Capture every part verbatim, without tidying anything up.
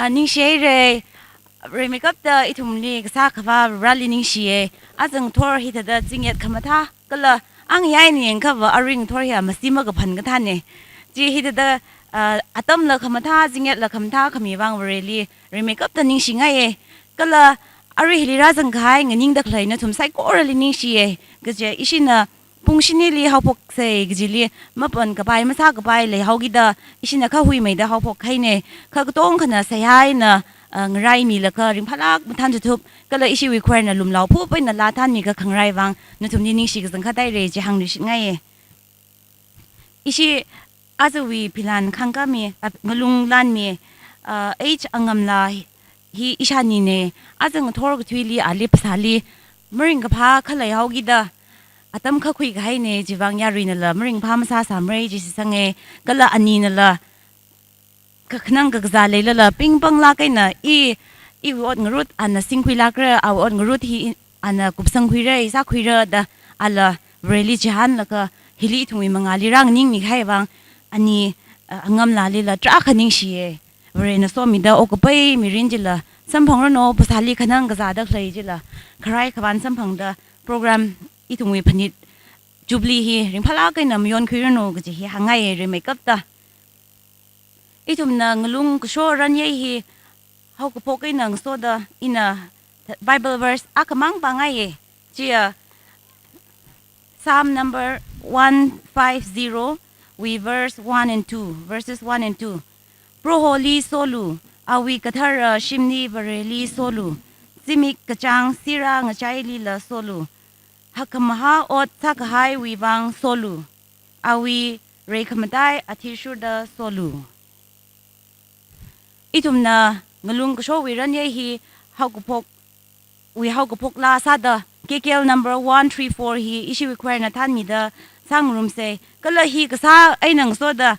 Ah, ningshihaira. Rimeikapta ithumli kasā Akhava Vareli ningshiya. Aja ngathor hithāda zingyat khamathā kala angayai ningkhava arui ngathor hiya masi makaphan kathāna. Chi hithāda, ah, atamla khamathā, zingyatla khamathā khami vang Vareli rimeikapta ningshingaiya. Kala arui hili rāzangkahai nganingda khalei nathum saikorali ningshiya. Kaje ishina pung shinili haophoksei kajili mapon kapai masā kapai leihaokida ishina kha huimeida haophok kahaina. Kha katongkhana seihā eina, ah, ngaraimilaga ringphālāk mathān thup kala ishiwui choirna lumlao phup eina laa thanmi kakhangarai vang nathumli ningshi kazang khathāhaira chi hāngluishitngaiya. Ishi ajawui philan khangkami, ah, ngalung lanmi, ah, H Angamla hi ishānina. Aja ngathor kathuili ali phasāli maringkaphā khaleihaokida atam kha khuikahaina, chivang yaruinala maringphā masāsāmara chi shitsanga. Kala aninala kakhanang kakazā leilala pingpanglāk eina i, iwui ot ngarut ana singkhuilākra, awui ot ngarut hi ana kupsangkhuira, sākhuira da ala Vareli chihānlaga hili ithumwui mangāli rānganingmi kahai vang ani, ah, Angamlalila tarākha ningshiya. Varena somida okkapai mirin chila samphangranu, phasāli khanang kazāda khalei chila kharai khavān samphangda program ithumwui phanit Jubilee hi ringphālāk eina mayonkhuiranu kaji hi hāngngaiya rimeikapta. Ithumna ngalung kasho ranyei hi haokaphok eina ngasoda ina Bible verse akhamang pāngaiya. Chiya Psalm number one five zero wui verse one and two, verses one and two. Proholi solu, awui kathara shimli Vareli solu, zimik kachāng sira ngachailila solu, hakkhamahā ot sākahaiwui vang solu, awui reikhamatei athishurda solu. Ithumna ngalung kashowui ranyei hi haokaphok, wui haokaphok laa sāda K K L number one three four hi ishiwui choirna thanmida sāngarumsei. Kala hi kasā eina ngasoda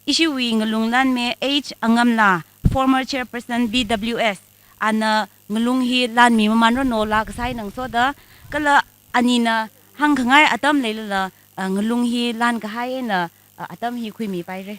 ishiwui ngalung lanmi H Angamla, former chairperson B W S, ana ngalung hi lanmi mamanranu laa kasā eina ngasoda, kala anina hāngkhangai atam leilala, ah, ngalung hi lankahai eina, ah, atam hi khuimipaira.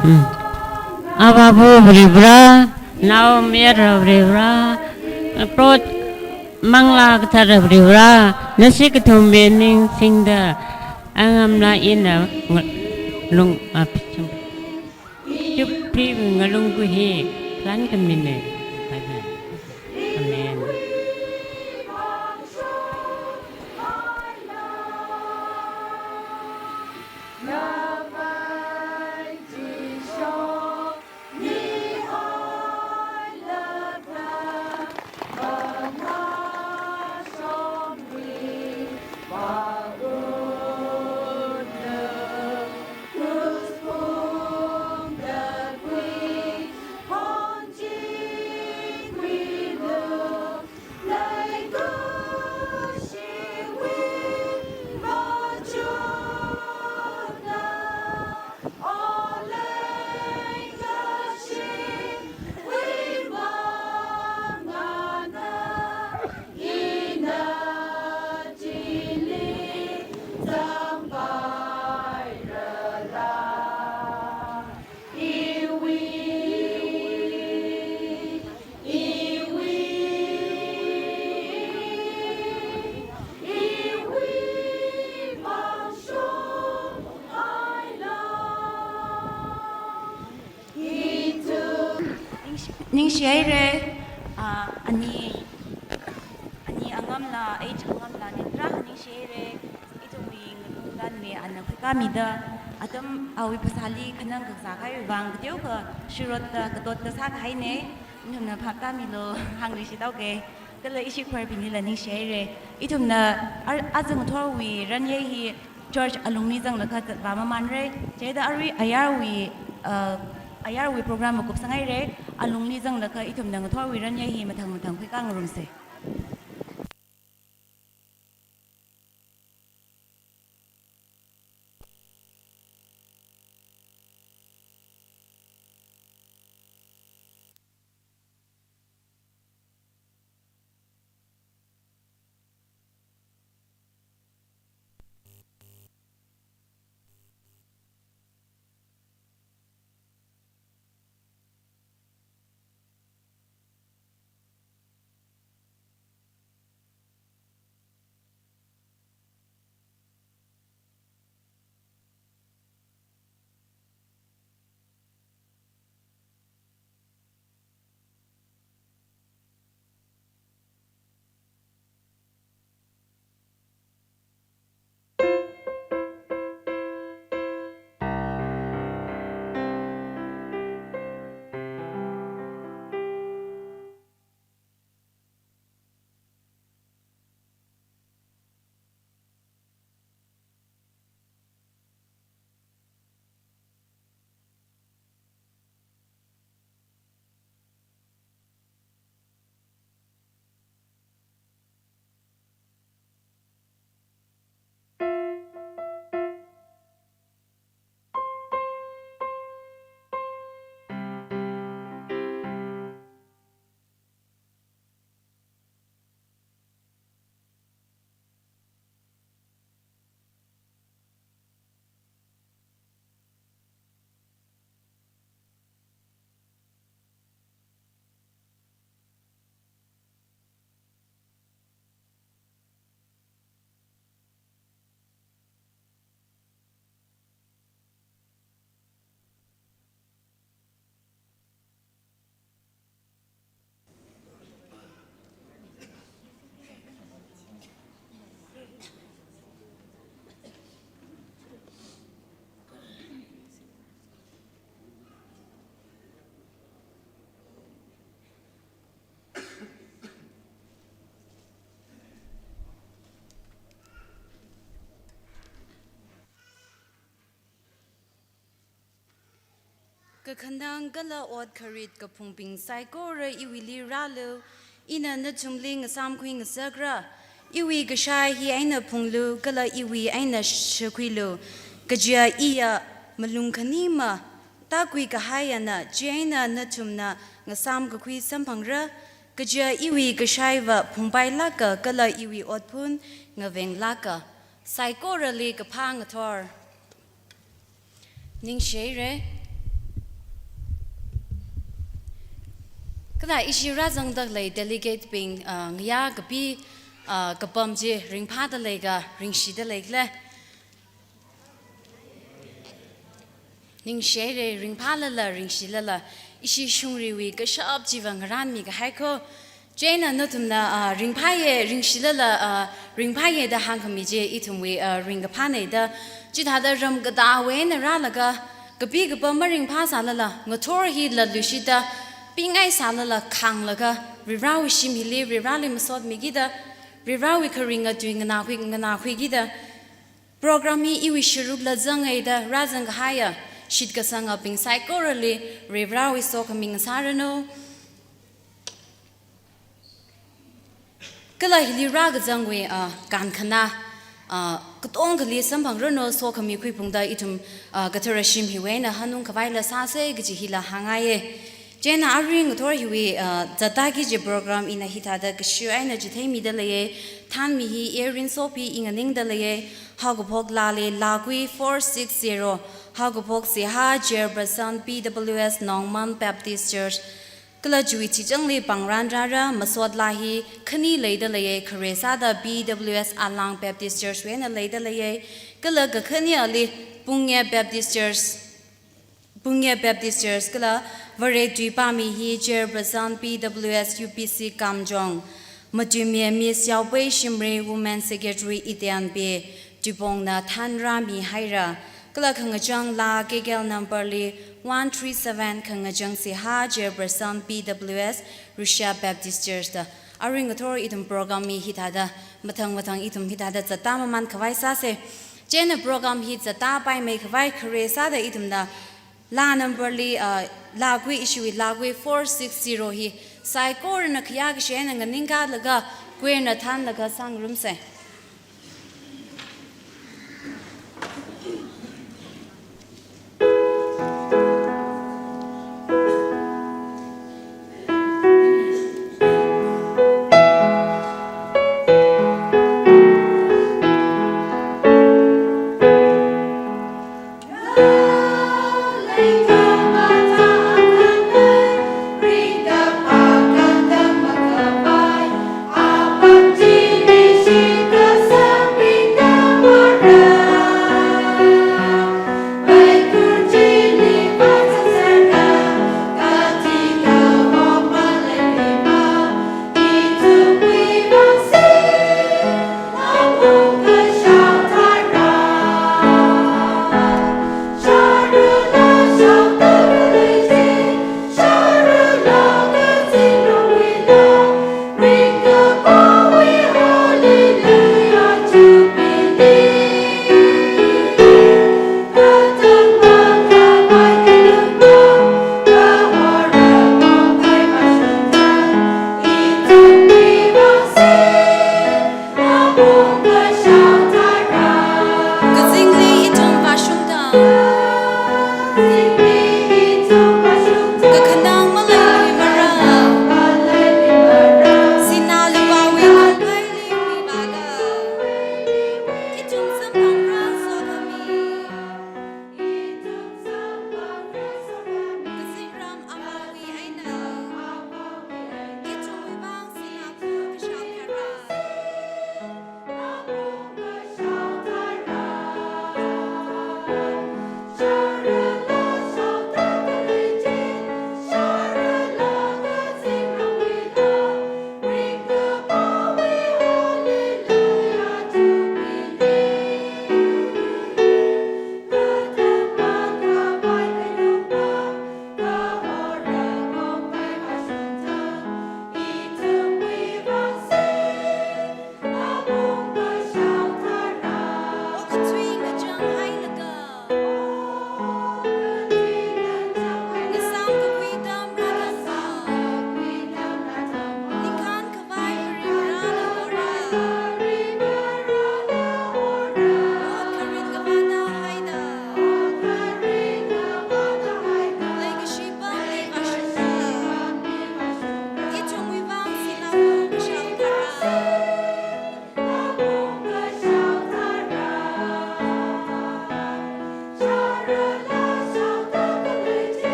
Hmm. Avāva̱ Varivara, Naomayara Varivara, Proho Manglā Kathara Varivara, nashi kathum mining singda, Angamla ina nga-, lung, ah, pichum. Jubilee ngalung kaji hi plan kamina. Amen. Ningshihaira, ah, ani, ani angamla, age angamla, nitra ningshihaira, ithumwui ngalung kanwui ana khuikāmida, atam awui phasāli khanang kakazā kahaiwui vang, kateokha shirot da, katot da sākahaina, nathumna phap tāmilu, hāngluishit haoga, kala ishi choir bingli la ningshihaira, ithumna ar-, aja ngathorwui ranyei hi, church alungli zanglaga zatvā mamānra, chieina arui ayarwui, uh, ayarwui program makupsangaira, alungli zanglaga ithumna ngathorwui ranyei hi mathang mathang khuikā ngarumsa. Kakhanang kala ot kharit kaphungbing saikora iwuili rālu, ina nathumli ngasāmkhui ngasakra, iwui kashai hi eina phunglu, kala iwui eina shākhuilu, kaja iya malung khanima tākhui kahaiyana, chieina nathumna ngasāmkakhui samphangra, kaja iwui kashaiva phungpailāka, kala iwui otphun ngavenglāka. Saikorali kaphā ngathor. Ningshihaira. Kala ishi rāzangda khalei delegate bing, ah, ngayā kapi, ah, kapam chi ringphāda leika, ringshida leikhala? Ningshihaira, ringphālala, ringshilala, ishi shongriwui kashap chiva ngarānmi kahai kho. Chieina nathumna, ah, ringphāya, ringshilala, ah, ringphāya da hāngkhami chi ithumwui, ah, ringkaphāna da. Chithāda ram katāwui eina rālaga, kapi kapam maringphāsālala, ngathor hi latluishitda, pingaisālala, khānglaga, Varivarāwui shim hili, Varivarāli masotmikida, Varivarāwui kharinga tui nganākhui, nganākhuikida, program hi iwui sharukla zangngaida rāzang kahaiya shitkasangabing saikorali Varivarāwui sokhami ngasāranu. Kala hili rākazangwui, ah, kankhana, ah, katongkhali samphangranu, sokhami khuiphungda ithum, ah, kathara shim hiwui eina hanung khavaila sāsa kaji hila hāngngaiya. Chieina arui ngathor hiwui, ah, zatda kaji program ina hithāda kashiwui eina chitheimida leiya. Thanmi hi Erin Sopi, I nganingda leiya. Haokaphok lāli lākui four six zero. Haokaphok seihā Chairperson P W S Nongman Baptist Church. Kala chiwui chichangli pāngran rāra, masot lā hi khani leida leiya, khare sāda P W S Alang Baptist Church wui eina leida leiya. Kala kakhaneli Punge Baptist Church. Pungye Baptist Church kala Vare Tuipami hi Chairperson P W S U P C Kamjong, Matuimiye Miss Yaopei Shimray, Women Secretary Iteanpe Tuipongna thanrāmi haira. Kala khangachang laa K K L number li one three seven khangachang seihā Chairperson P W S Rishabh Baptist Church da. Arui ngathor ithum program hi hithāda mathang mathang ithum hithāda zatda maman khavai sāsa. Chieina program hi zatda paimei khavai khare sāda ithumna laa number li, ah, laa kui ishiwui laa kui four six zero hi saikorana khayā kashi eina nganingkalaga kuirna thanlaga sāngarumsa. Kazingli ithum vāshungda. Kakhanang maleimara. Sinā lupāwui kongkaili khuivāda. Ithum samphang rāsokhami. Kazingram Avāwui eina, ithumwui vang sinā phung kashao tharan.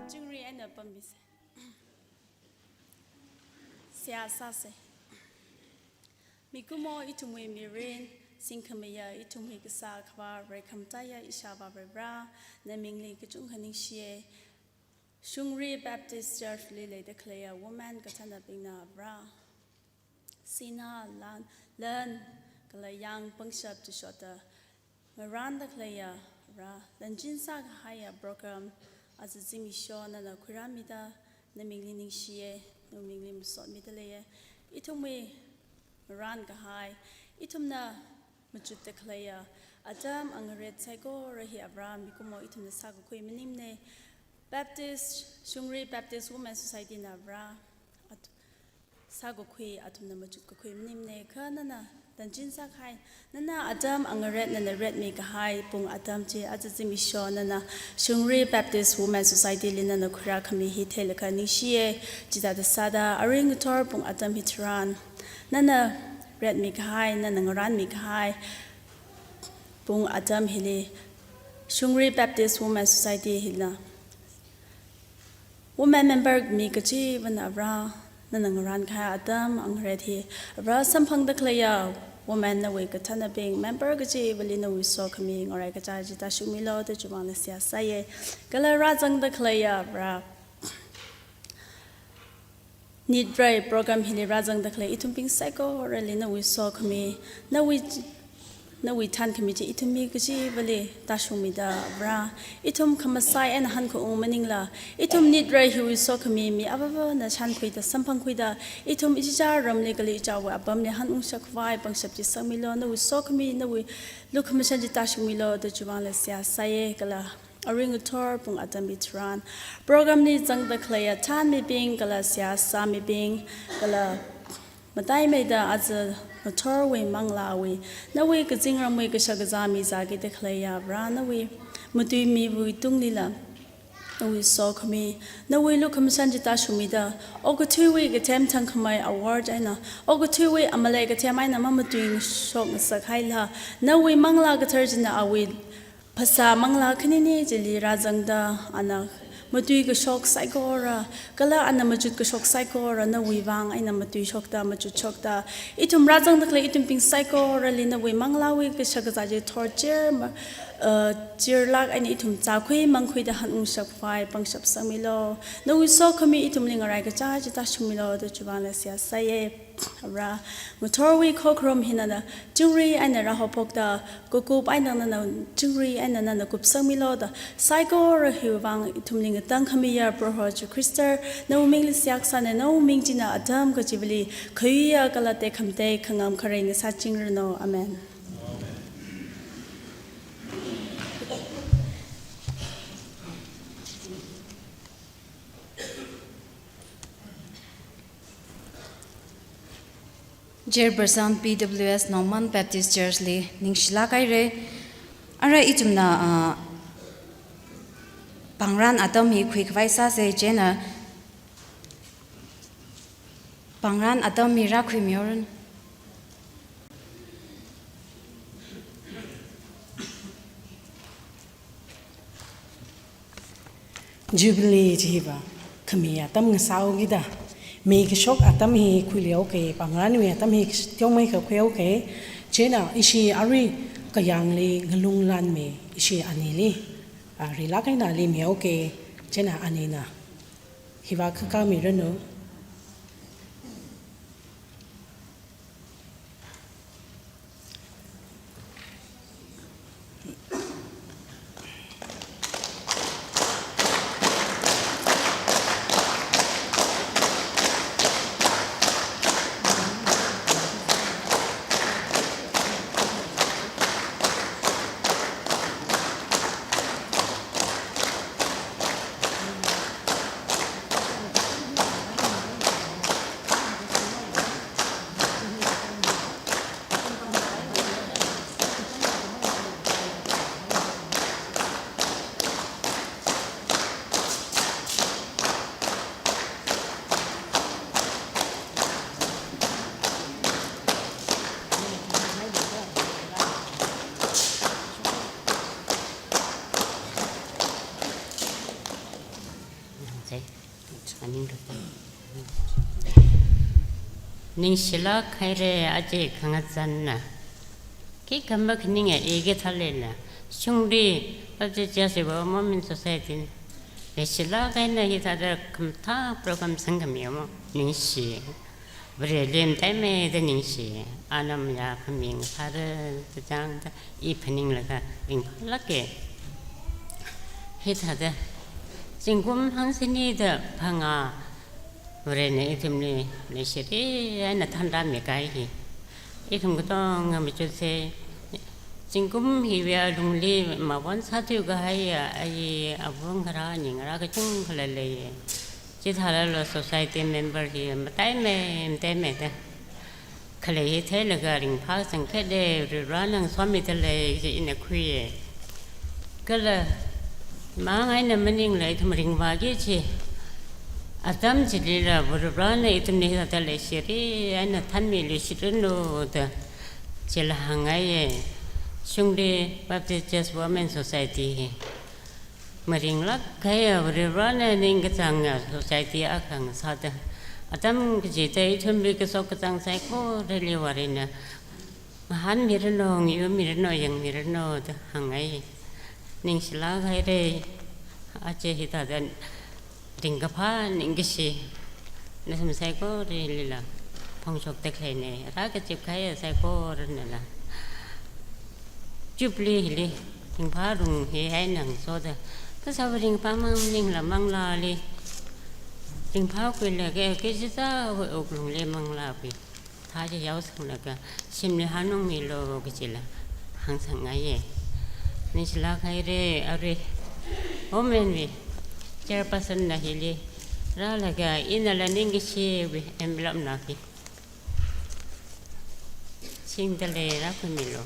Chingri eina pamisa. Seihā sāsa. Mikumo ithumwui mirin, singkhameiya ithumwui Kasā Akhava, reikhamataiya ishāvā Varivara, namingli kachungkha ningshiya. Shungri Baptist Church li leida khaleiya women kathānabingna Vara, sinā lan, lan kala yang pangshap tushotta ngaranda khaleiya Vara, lanjin sākahaiya program aja zimiksho nana khuirāmida namingli ningshiya, namingli masotmida leiya. Ithumwui ngaran kahai, ithumna machutta khaleiya atam angaret saikora hi Vara, mikumo ithumna sākakhui maningmana. Baptist, Shungri Baptist Women Society na Vara, at-, sākakhui athumna machut kakhui maningmana, kha nana Tanchin sākahai, nana atam angaret nana retmi kahai pung atam chi aja zimiksho nana Shungri Baptist Women Society li nana khuirākhami hi theilaga ningshiya. Chithāda sāda arui ngathor pung atam hitharan nana retmi kahai, nana ngarānmi kahai pung atam hili Shungri Baptist Women Society hina women member mi kachivana Avā, nana ngarān kahai atam angaret hi Avā samphangda khaleiya women nawui kathānabing member kachivali nawui sokhami ngarai kachā chi tāshungmilu da chiwuivang seihā sāya. Kala rāzangda khaleiya Avā, nit rai program hili rāzangda khalei ithumbing saikorali nawui sokhami, nawui, nawui thankhami chi ithum mi kachivali tāshungmida Avā, ithum khamasai eina hankaung maningla, ithum nit rai hiwui sokhami mi avāvana shānkhuida samphangkhuida, ithum ichichā ramli kala ichichāwui apamli hanungshap khavai pangshap chi sangmilu, nawui sokhami, nawui lukhamashan chi tāshungmilu da chiwuivang seihā sāya. Kala arui ngathor pung atam hitharan program li zangda khaleiya than mibing kala seihā sā mibing kala mataimeida aja ngathorwui manglāwui nawui kazingramwui kashakazā mizākida khaleiya Avā, nawui matuimiwui tunglila nawui sokhami, nawui lukhamashan chi tāshungmida, okathuiwui kathem thangkhamei award eina okathuiwui amalei kathem eina mamatui shokngasak haila, nawui Manglā Kathara china awui phasā manglā khanini chili rāzangda, ana matui kashok saikora, kala ana machut kashok saikora nawui vang eina matui shokta, machut shokta, ithum rāzangda khalei ithumbing saikorali nawui manglāwui kashakazā chi thorchir ma, uh, chirlāk eina ithum zākhui mangkhuida hanungshap khavai pangshap sangmilu, nawui sokhami ithumli ngarai kachā chi tāshungmilu da chiwuivang seihā sāya. Avā, ngathorwui khokharum hi nana chingri eina rāhaophokta, kakup eina nana chingri eina nana kupsangmilu da, saikora hiwui vang ithumli ngatangkhamiya Proho Jishu Khrista, nawui mingli seihā sāna, nawui ming china atam kachivali khayu kala tekhamatei khangam kharei ngasāchingranu. Amen. Chairperson P W S Nongman Baptist Church li ningshilāk haira. Ara ithumna, ah, pangran atam hi khuikhavai sāsa, chieina pangran atam hi rākhuimihaoranu. Jubilee chiva khami atam ngasāhaokida, mi kashok atam hi khuiluihaoka, pangranwui atam hi teomeikha khuihaoka, chieina ishi arui kayāngli ngalung lanmi ishi anili, ah, rilāk eina ali mihaoka, chieina anina hiva khakā miranu. Ningshilāk haira aja khangazanna. Khikha makhaninga, i kathālala. Shungri Baptist Church va Women Society na leishilāk eina hithāda khamathā program sangkhami mo, ningshi. Vareli mataimeida ningshi. Ana mayākhami ngasāra da chāngda i phaninglaga ringphālāka. Hithāda zingkum hangshini da phangā Varena ithumli leishiri eina thanrāmi kahai hi ithum katonga machutsa. Zingkum hiwui alungli mavon sāthuikahaiya ayi avā ngarā ani ngarā kachungkhala leiya. Chithālala society member hi mataimei, mataimeida khalei hi theilaga ringphā sangkhede, Varivarana ngasomida lei kaji ina khuiye. Kala mang eina maningla ithum ringvāki kaji atam chilila Varivarana ithumli hithāda leishiri eina thanmiluishiranu da chila hāngngaiye. Shungli Baptist Church Women Society hi maringlāk kahaiya, Varivarana ningkachāngya society akha ngasāda, atam kachida ithumwui kashok kazang saikorali Varena ngahānmiranu, ngayurmiranu, yangmiranu da hāngngai. Ningshilāk haire, aja hithāda ringkaphā ningkashi nathum saikoralila phongshokda khaleine, rākazip kahaiya saikoranala Jubilee hili ringphārumhai eina ngasoda, kasā ringphā mang maningla manglāli ringphākhuilaga, kachithāwui wuklungli manglāwui thā chi yaosanglaga shimli hanungmilu kajila hāngsangngai. Ningshilāk haire, arui women wui chairperson na hili rālaga inala ningkashiwui envelope na hi singda lei, rākhuimilu.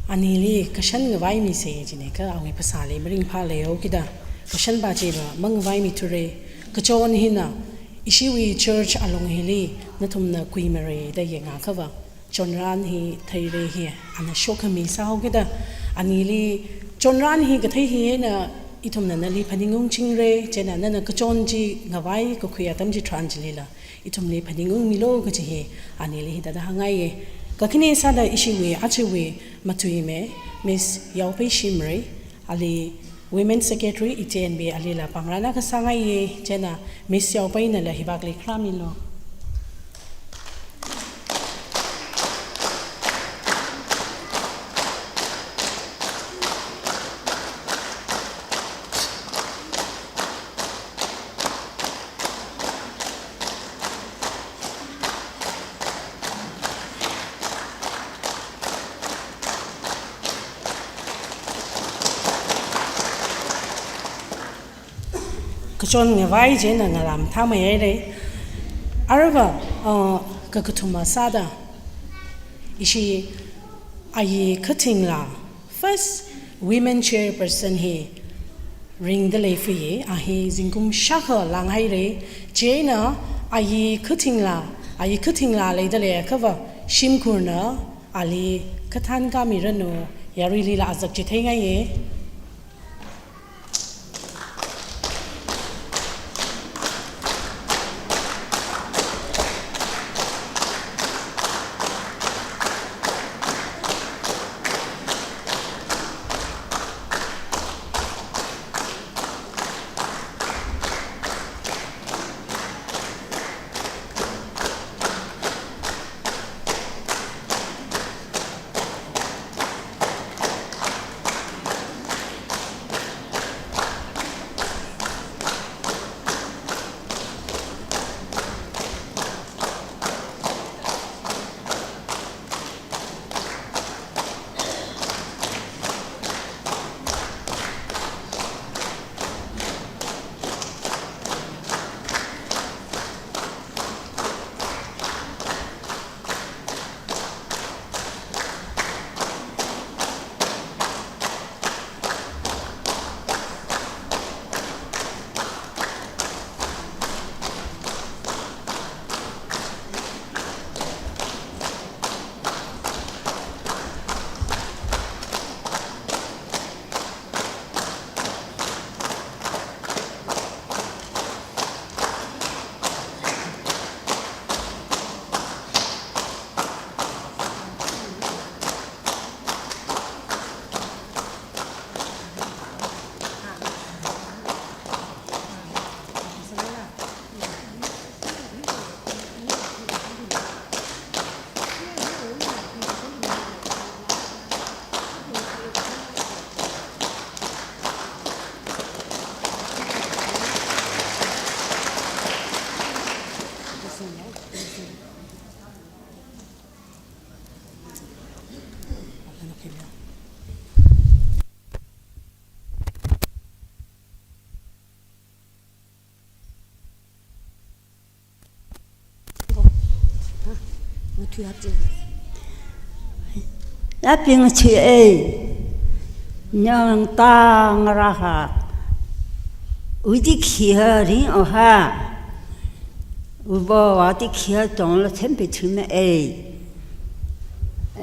Anili kashan ngavaimise jine, kha awui phasāli maringphā leihaokida kashan pa chila mangavaimithure. Kachon hina ishiwui church alung hili nathumna kuimare da yangakha va, chonran hi theire hi ana shokhami sāhaokida, anili chonran hi kathei hi eina ithumna nali phaningungchingre, chieina nana kachon chi ngavai kakhui atam chitharan chilila ithumli phaningungmilu kaji hi anili hithāda hāngngaiye. Kakhane sāda ishiwui ajawui matuime, Miss Yaopei Shimray, ali Women Secretary ichenbi alila pāngran akha sāngaiye, chieina Miss Yaopei nala hivakli kharāmilu. Kachon ngavai chieina ngalam thāmei haire. Aruiva, uh, kakathuma sāda ishi Ayi Khatingla, first women chairperson hi ringda lei fuiye, a hi zingkum shākha lānghaire. Chieina Ayi Khatingla, Ayi Khatingla leida leiakha va, shimkhurna ali kathānkāmiranu, yaruilila azak chitheingaiye. Ngathui hapchi. Yaping chi ei. Nyang tang raha. Uidi khi ha ring o ha. Ubo wa di khi ha tong la thempi thim ei.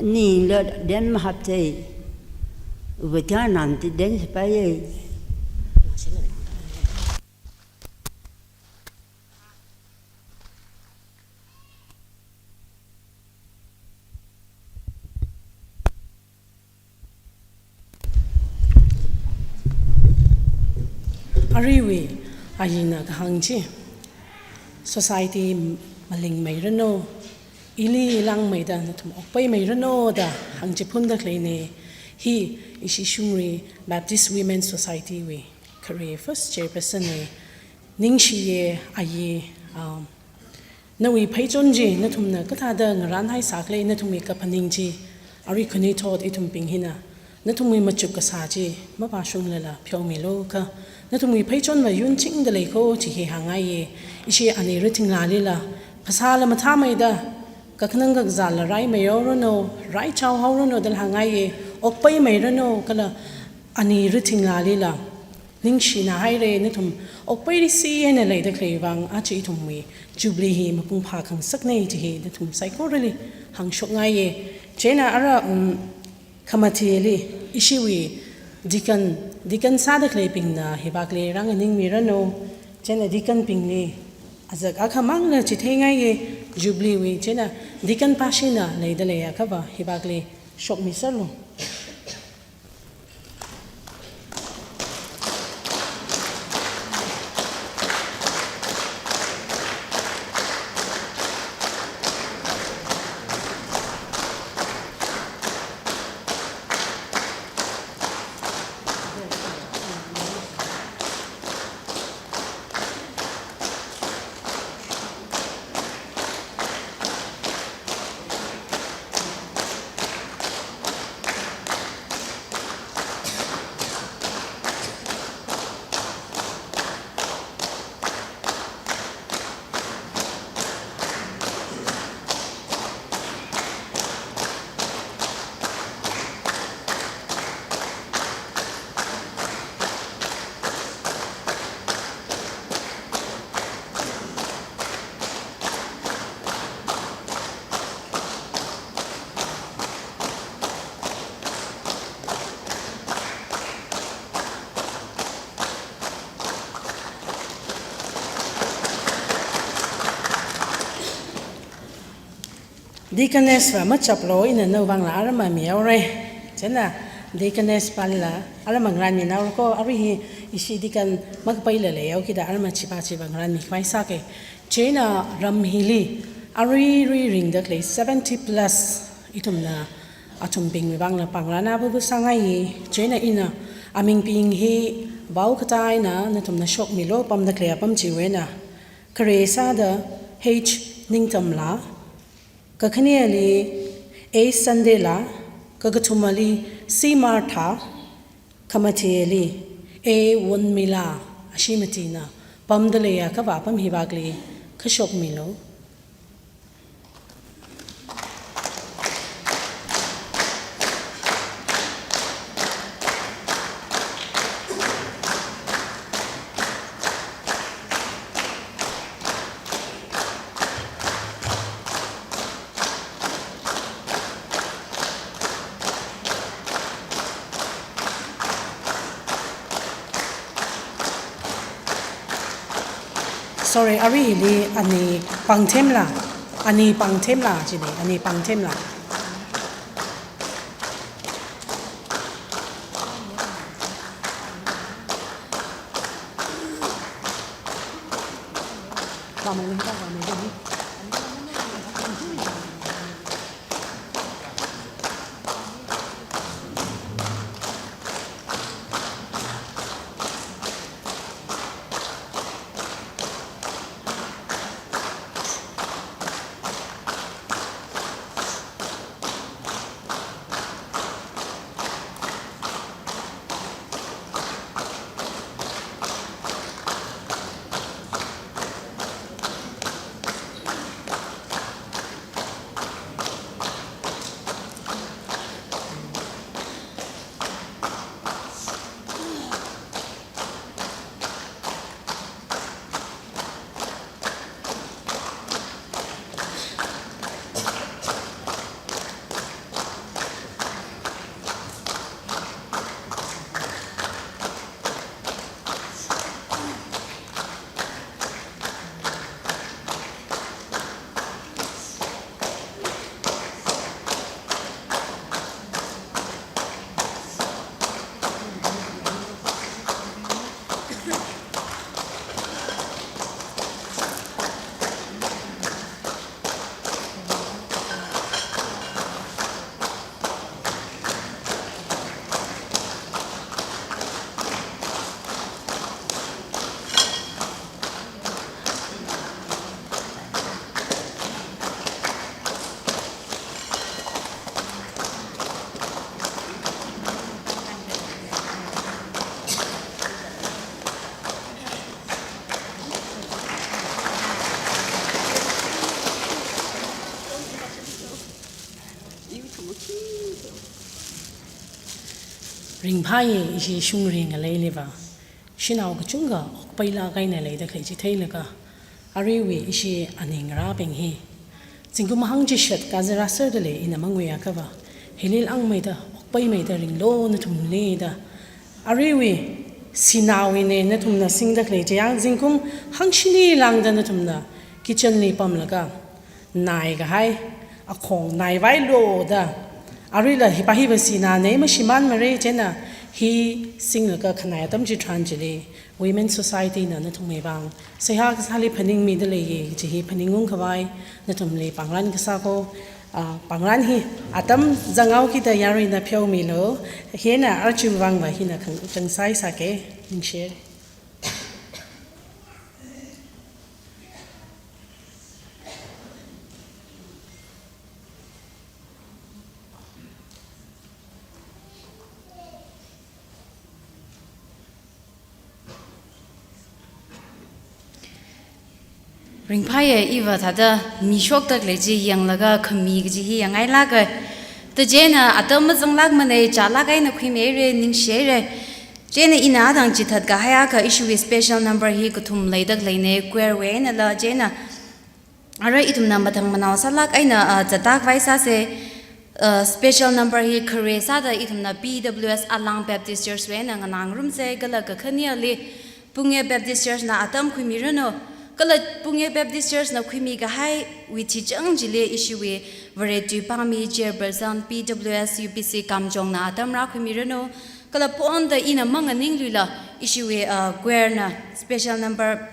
Ni la den ma hapchi. Ubo dia nan di den sipai ei. Aruiwui ayina kahāng chi, society malingmeiranu, ili langmeida nathum okpaimeiranu da hāngchiphunda khaleina. Hi ishi shimli Baptist Women's Society wui khare first chairperson na. Ningshiya ayi, um, nawui pheichon chi nathumna kathāda ngarānhai sākhala, nathumwui kaphaning chi, arui khanuithot ithumbing hina nathumwui machuk kasā chi mapāshunglala pheomilu kha, nathumwui pheichon mayunchingda lei kho chi hi hāngngaiya. Ishi ani rithinglālila phasāla mathāmeida, kakhanang kakazāla raimeihaoranu, raichaohaoranu dala hāngngaiya. Okpaimeiranu kala ani rithinglālila ningshina haira. Nathum okpairisi eina leida khalei vang aja ithumwui Jubilee hi mapung phākhangasakna chi hi nathum saikorali hāngshokngaiya. Chieina ara, um, khamathili ishiwui deacon, deacon sāda khaleibingna hibakli rānganingmiranu. Chieina deacon bingli azak akhamangla chitheingai ye Jubilee wui, chieina deacon pāshina leida leiakhava hibakli shokmiserlu. Deaconess va machaplu, ina nawui vangla aram mihaora. Chieina deaconess pālila aram ngarānminaora ko, arui hi ishi deacon makapaila leihaokida aram chipā chiva ngarānmikhavai sāka. Chieina ram hili aruirui ringda khalei seventy plus ithumna athumbingwui vangla pangrāna bubu sāngaiya. Chieina ina amingbing hi vaokatā eina nathumna shokmilu, pamda khalei apam chiwui eina. Khare sāda H Ningtamla, kakhaneli A Sandela, kakathumali C Martha, khamathili A Wonmila, ashi matina pamda leiakhava apam hibakli kha shokmilu. Sorry, aruili ani pāngthemla, ani pāngthemla, chili ani pāngthemla. Ringphāya ishi shungri ngaleiliva, shanao kachungkha okpailāk eina leida khalei chi theilaga, aruiwui ishi aningrābing hi zingkum hangchishat kazā rāserdalei. Ina mangui akhava, hili langmeida, okpaimeida ringlu nathumli da. Aruiwui sinaowui eina nathumna singda khalei chiya, zingkum hangshini lāngda nathumna kitchenli pamlaga, naikahai akhong naivailu da. Aruila hipa hiva sinā eina mashimānmara, chieina hi singlaga khanai atam chitharan chili Women Society na nathumwui vang seihā kasāli phaningmida leiya, chi hi phaningungkhavai nathumli pāngran kasā ko. Ah, pāngran hi atam zanghaokida yaruina pheomilu, hina archu vangva hina khang-, khangsai sāke, ningshi. Ringphāya, iva thāda mi shokda khalei chi yanglaga khami kaji hi yangngailāka. Thāda chieina atam mazanglākmana, chālāk eina khuimihaira, ningshihaira. Chieina ina adang chithatkahai akha ishiwui special number hi kathum leida khaleina, choir wui einala, chieina ara ithumna mathang manao sālāk eina, ah, zatkhavai sāsa. Ah, special number hi khare sāda ithumna P W S Alang Baptist Church wui eina nganāngarumsa, kala kakhaneli Pungye Baptist Church na atam khuimiranu. Kala Pungye Baptist Church na khuimikahaiwui chichang chili ishiwui Vare Tuipami, Chairperson, P W S U P C Kamjong na atam rākhuimiranu. Kala ponda ina manganingluila ishiwui, ah, choir na special number,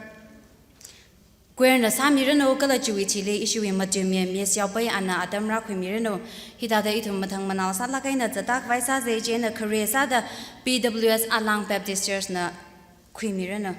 choir na sāmiranu, kala chiwui thili ishiwui matuimi Miss Yaopei ana atam rākhuimiranu. Hithāda ithum mathang manao sālāk eina zatkhavai sāsa, chieina khare sāda P W S Alang Baptist Church na khuimiranu.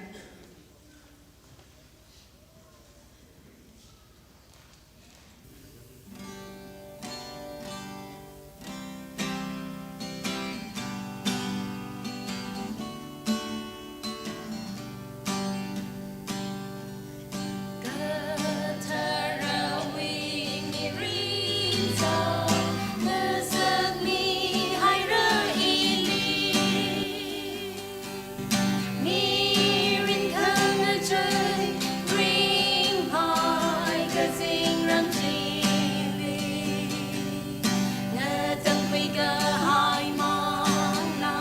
Mirin khangachei ringphai kazingram chili, ngatangkhui kahai mangna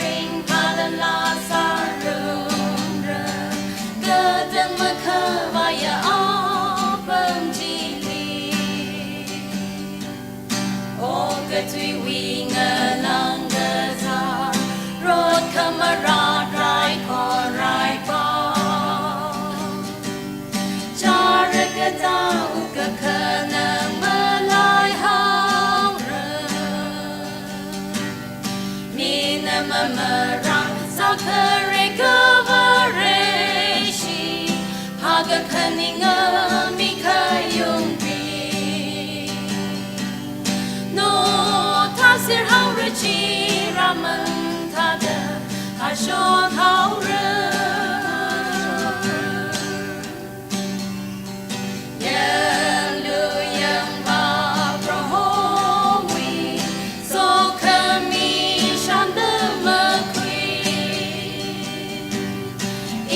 ringphālala sārumra, katang makhavaiya apam chili. Okathuiwui ngalang kazā, rot khamarā raikhon raipā. Chara katā ukakhanang malaihaora. Mina mamarang sākhare kavareshi, phākakhaninga mikhaiyungbi. Nothaser haora chi Ramang thāda hashok haora. Yanglu yangva Prohowui sokhami shānda makhui. I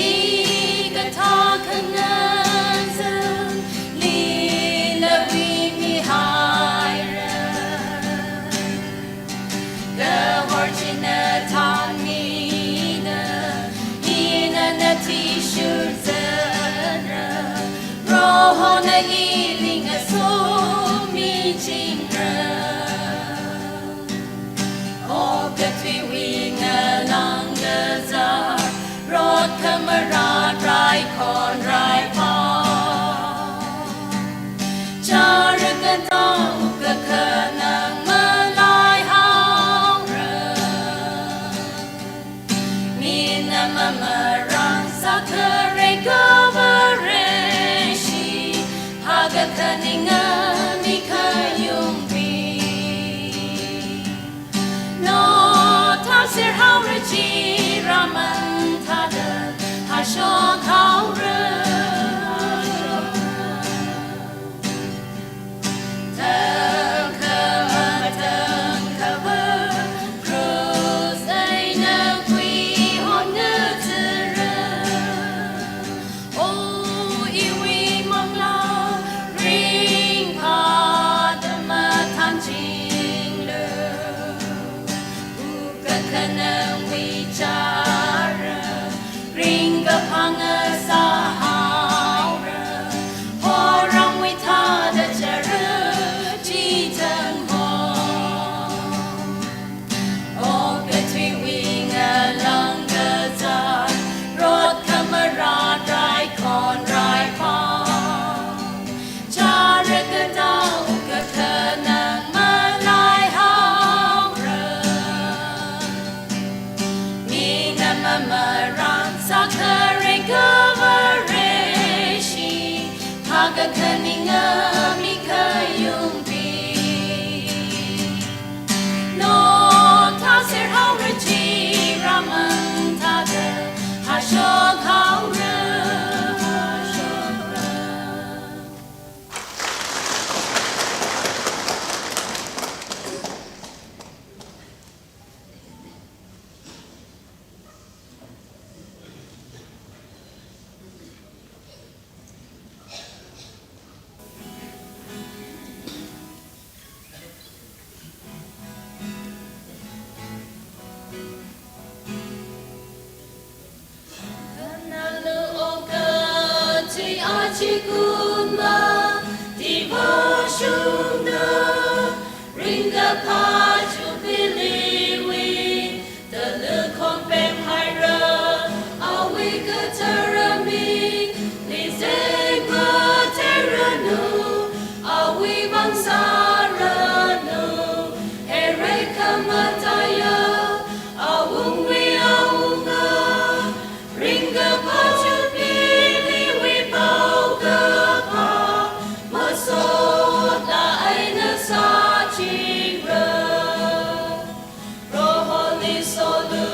kathā khanganzanglila huimihaira. Kahor china thānmida, ina athishurda zangra, Prohona ili ngasomichingra. Okathuiwui ngalang kazā, rot khamarā raikhon raipā. Chara katā ukakhanang malaihaora. Mina mamarang sākhare kavareshi, phākakhaninga mikhaiyungbi. Nothaser haora chi Ramang thāda hashok haora. Akha khaninga mi kayungbi. No thāser haora chi Ramang thāda hashok haora, hashok haora. Khanālu okathui achikumla, tiva shungda, ringkaphā Jubilee wui talu khon pemhaira, awui kathara mingli zengmatheiranu, awui vang sāranu, heirei khamataiya, awungwui awunga, ringkaphā Jubilee wui paokaphā, masotla eina sāchingra. Proholi solu,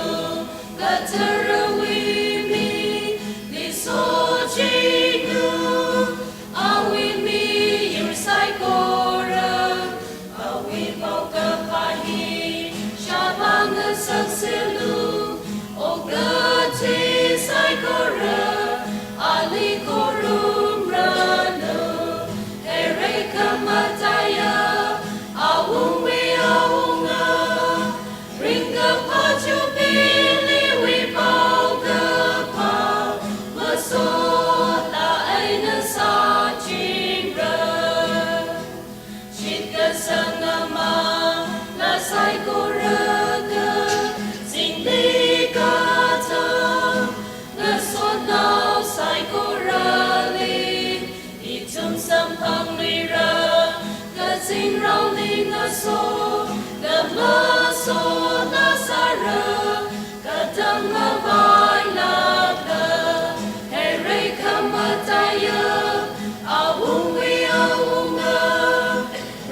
katharawui mingli sochinglu, awui miyur saikora, awui paokaphā hi shāvā ngasakserlu, okathui saikora, ali khorumranu, heirei khamataiya, awungwui awunga, ringkaphā Jubilee wui paokaphā, masotla eina sāchingra. Shitkasang amala saikora kazingli kathā, ngasotnao saikorali ithum samphangluira, kazingraoli ngaso, khamasotla sāra, katam mavailakha, heirei khamataiya, awungwui awunga,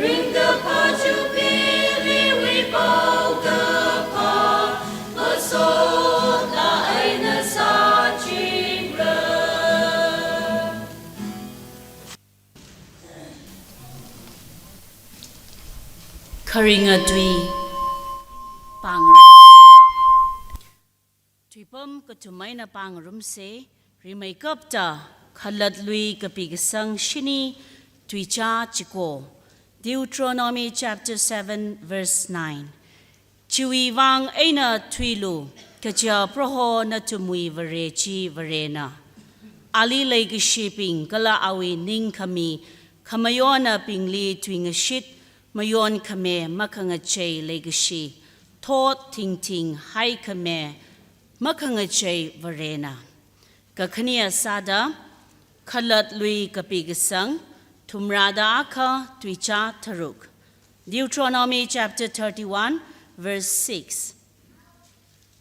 ringkaphā Jubilee wui paokaphā, masotla eina sāchingra. Kharinga tui pāngarumsa. Tuipam kathum eina pāngarumsa, rimeikapta Khalatlui kapi kasang shini, tuichā chiko. Deuteronomy chapter seven, verse nine. Chiwui vang eina thuilu, kaja Proho nathumwui Vare chi Varena. Ali leikashibing kala awui ningkhami khamayonabingli tuingashit, mayonkhame makhangachei leikashi, thot thingthing haikhame makhangachei Varena. Kakhane sāda, Khalatlui kapi kasang, thumrāda akha, tuichā tharuk. Deuteronomy chapter thirty-one, verse six.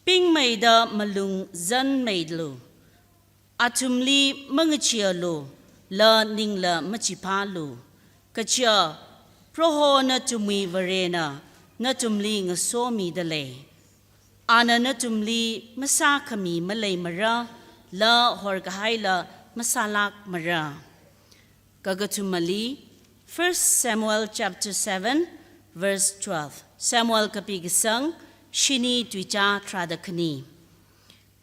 Pingmeida malung zanmeilu, athumli mangacheealu, la ningla machiphālu. Kaja Proho nathumwui Varena nathumli ngasomida lei. Ana nathumli masākhami maleimara, la horkahaila masālākmara. Kakathumali, First Samuel chapter seven, verse twelve. Samuel kapi kasang shini, tuichā tharāda khani.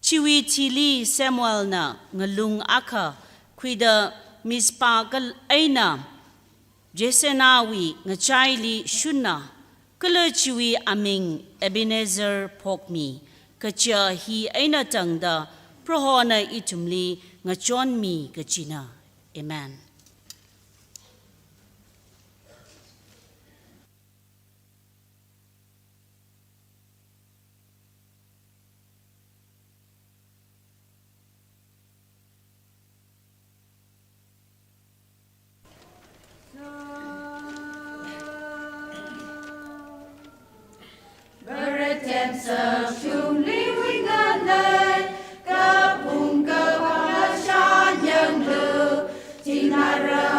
Chiwui thili Samuelna ngalung akha khuida Mizpah kal eina Jessenaowui ngachaili shunna, kala chiwui aming Ebenezer phokmi, kaja hi eina tangda Prohona ithumli ngachonmi kajina. Amen. Baraten sakshumli wingane, kapung kapang shanyanglu, tinara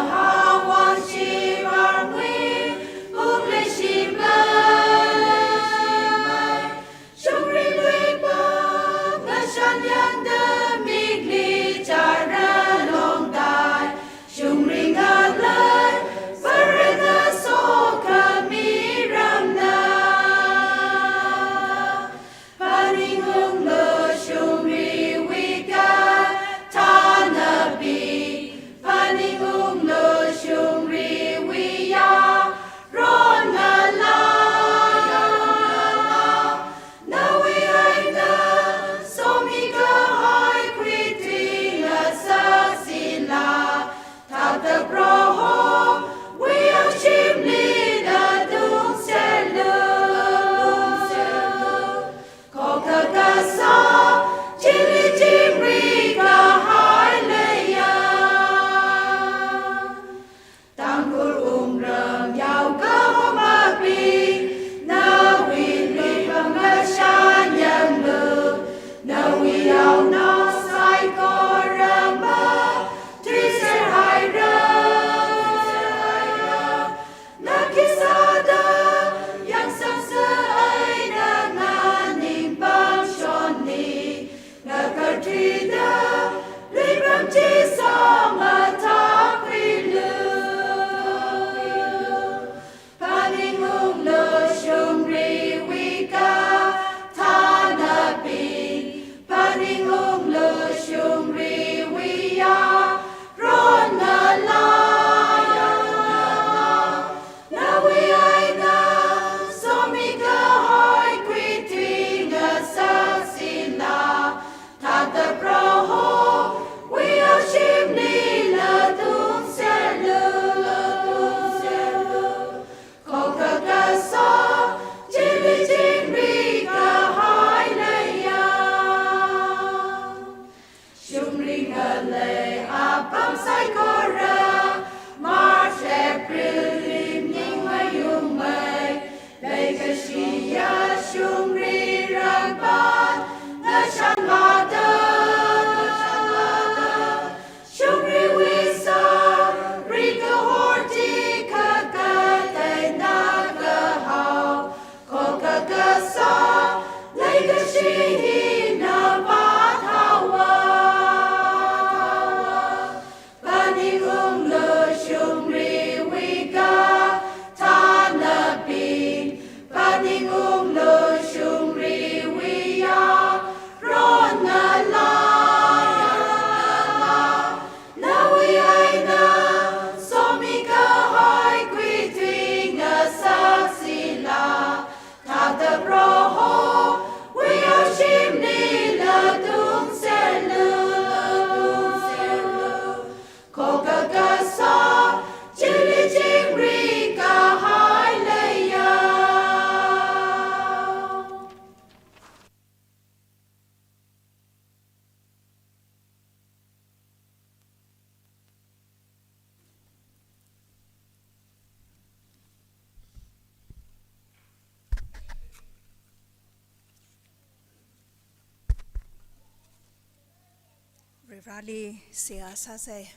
Vareli seihā sāsei.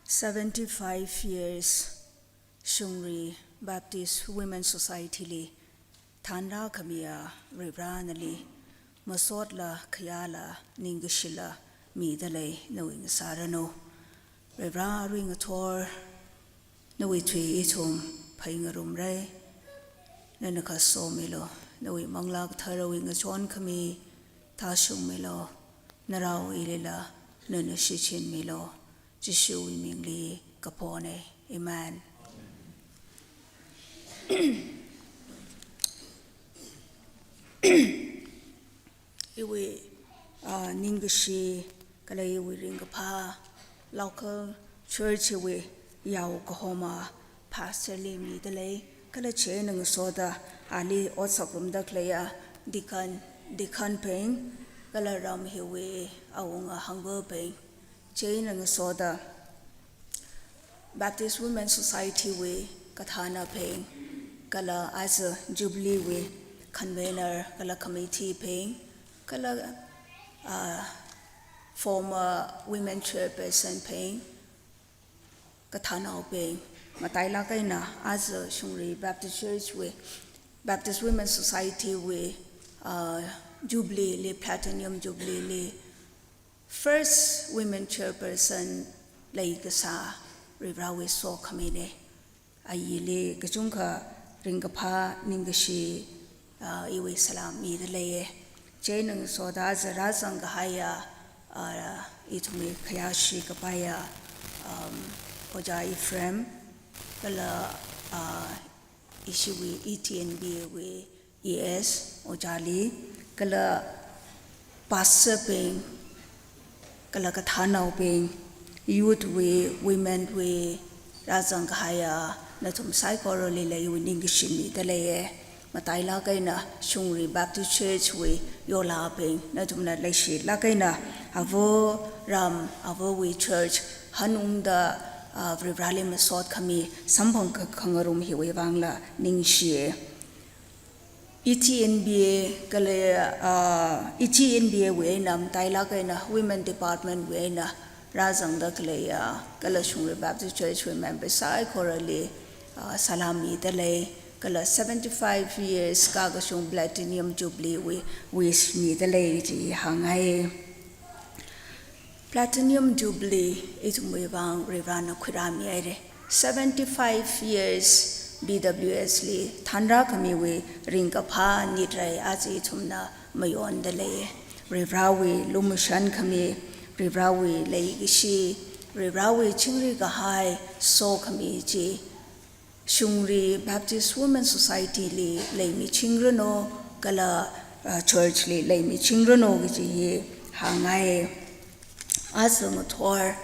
Seventy-five years Shungri Baptist Women Society li thanrā khamiya Varivara nali masotla khayāla ningkashila midalei nawui ngasāranu. Varivara arui ngathor nawui tui ithum phai ngarumrei. Nana kasomilu, nawui Manglā Katharawui ngachon khami thāshungmilu, narao ilila nana shichinmilu. Jishuwui mingli kaponei. Amen. Iwui, ah, ningkashi kala iwui ringkaphā local church wui yao kahoma pastor li midalei, kala chieina ngasoda ali ot sāngarumda khaleiya deacon, deacon bing, kala ram hiwui awunga hangva bing, chieina ngasoda Baptist Women Society wui kathānabing, kala aja Jubilee wui convener kala committee bing, kala, ah, former women chairperson bing, kathānaobing, matailāk eina aja Shungri Baptist Church wui, Baptist Women Society wui, ah, Jubilee li, Platinum Jubilee li first women chairperson leikasā Varivarawui sokhaminei. Ayili kachungkha ringkaphā ningkashi, ah, iwui salām midaleiye. Chieina ngasoda aja rāzang kahaiya, ah, ithumwui khayāshi kapaiya, um, Ojā Ephraim, kala, ah, ishiwui E T N B A wui E S Ojāli, kala pastor bing, kala kathānaobing, youth wui, women wui, rāzang kahaiya nathum saikoralila iwui ningkashi midaleiye. Matailāk eina Shungri Baptist Church wui yolabing, nathumna leishilāk eina avo ram, avowui church hanungda, ah, Varivarali masot khami samphang kha-, khangarum hiwui vangla ningshiye. E T N B A kala, ah, E T N B A wui eina matailāk eina Women Department wui eina rāzangda khaleiya, kala Shungri Baptist Church wui member saikorali, ah, salām midalei, kala seventy-five years kākashung Platinum Jubilee wui wish midalei chi hāngngai. Platinum Jubilee ithumwui vang Varivarana khuirāmihaire. Seventy-five years B W S li thanrā khamiwui ringkaphā nitrai aja ithumna mayondaleiye. Varivarawui lumashan khami, Varivarawui leikashi, Varivarawui chingri kahai sokhami chi Shungri Baptist Women Society li leimichingranu, kala, ah, church li leimichingranu kaji hi hāngngai. Aja ngathor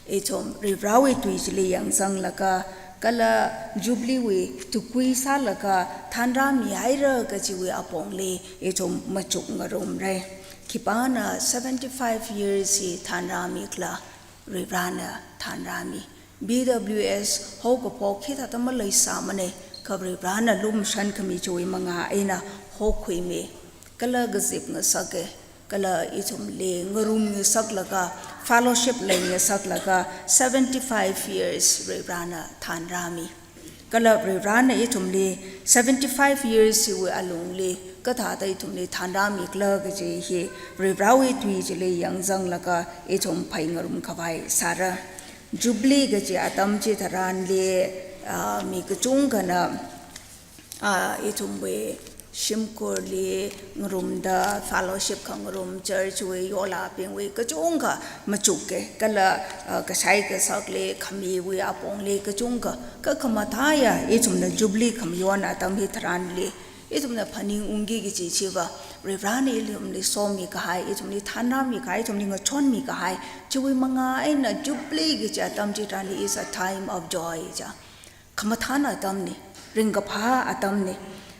ithum Varivarawui tui chili yangzanglaga, kala Jubilee wui tukui sālaga thanrāmihaira kajiwui apongli ithum machuk ngarumrei. Khipāna seventy-five years hi thanrāmikhala, Varivarana thanrāmi. B W S haokaphok hithāda maleisāmanei, kha Varivarana lumashan khami chiwui mangā eina haokhuimi. Kala kazip ngasake, kala ithumli ngarumngasaklaga, fellowship leingasaklaga, seventy-five years Varivarana thanrāmi. Kala Varivarana ithumli seventy-five years hiwui alungli kathāda ithumli thanrāmikhala kaji hi Varivarawui tui chili yangzanglaga ithum phai ngarumkhavai sāra. Jubilee kaji atam chitharanli, ah, mi kachungkhana, ah, ithumwui shimkhurli ngarumda fellowship khangarum church wui yolabingwui kachungkha machuke, kala, ah, kashai kasakli khamiwui apongli kachungkha, kha khamathāya ithumna Jubilee khamayon atam hitharanli ithumna phaningungki kaji chiva, Varivarana ithumli somikahai, ithumli thanrāmikahai, ithumli ngachonmikahai, chiwui mangā eina Jubilee kaji atam chitharanli is a time of joy ja. Khamathāna atamne, ringkaphā atamne.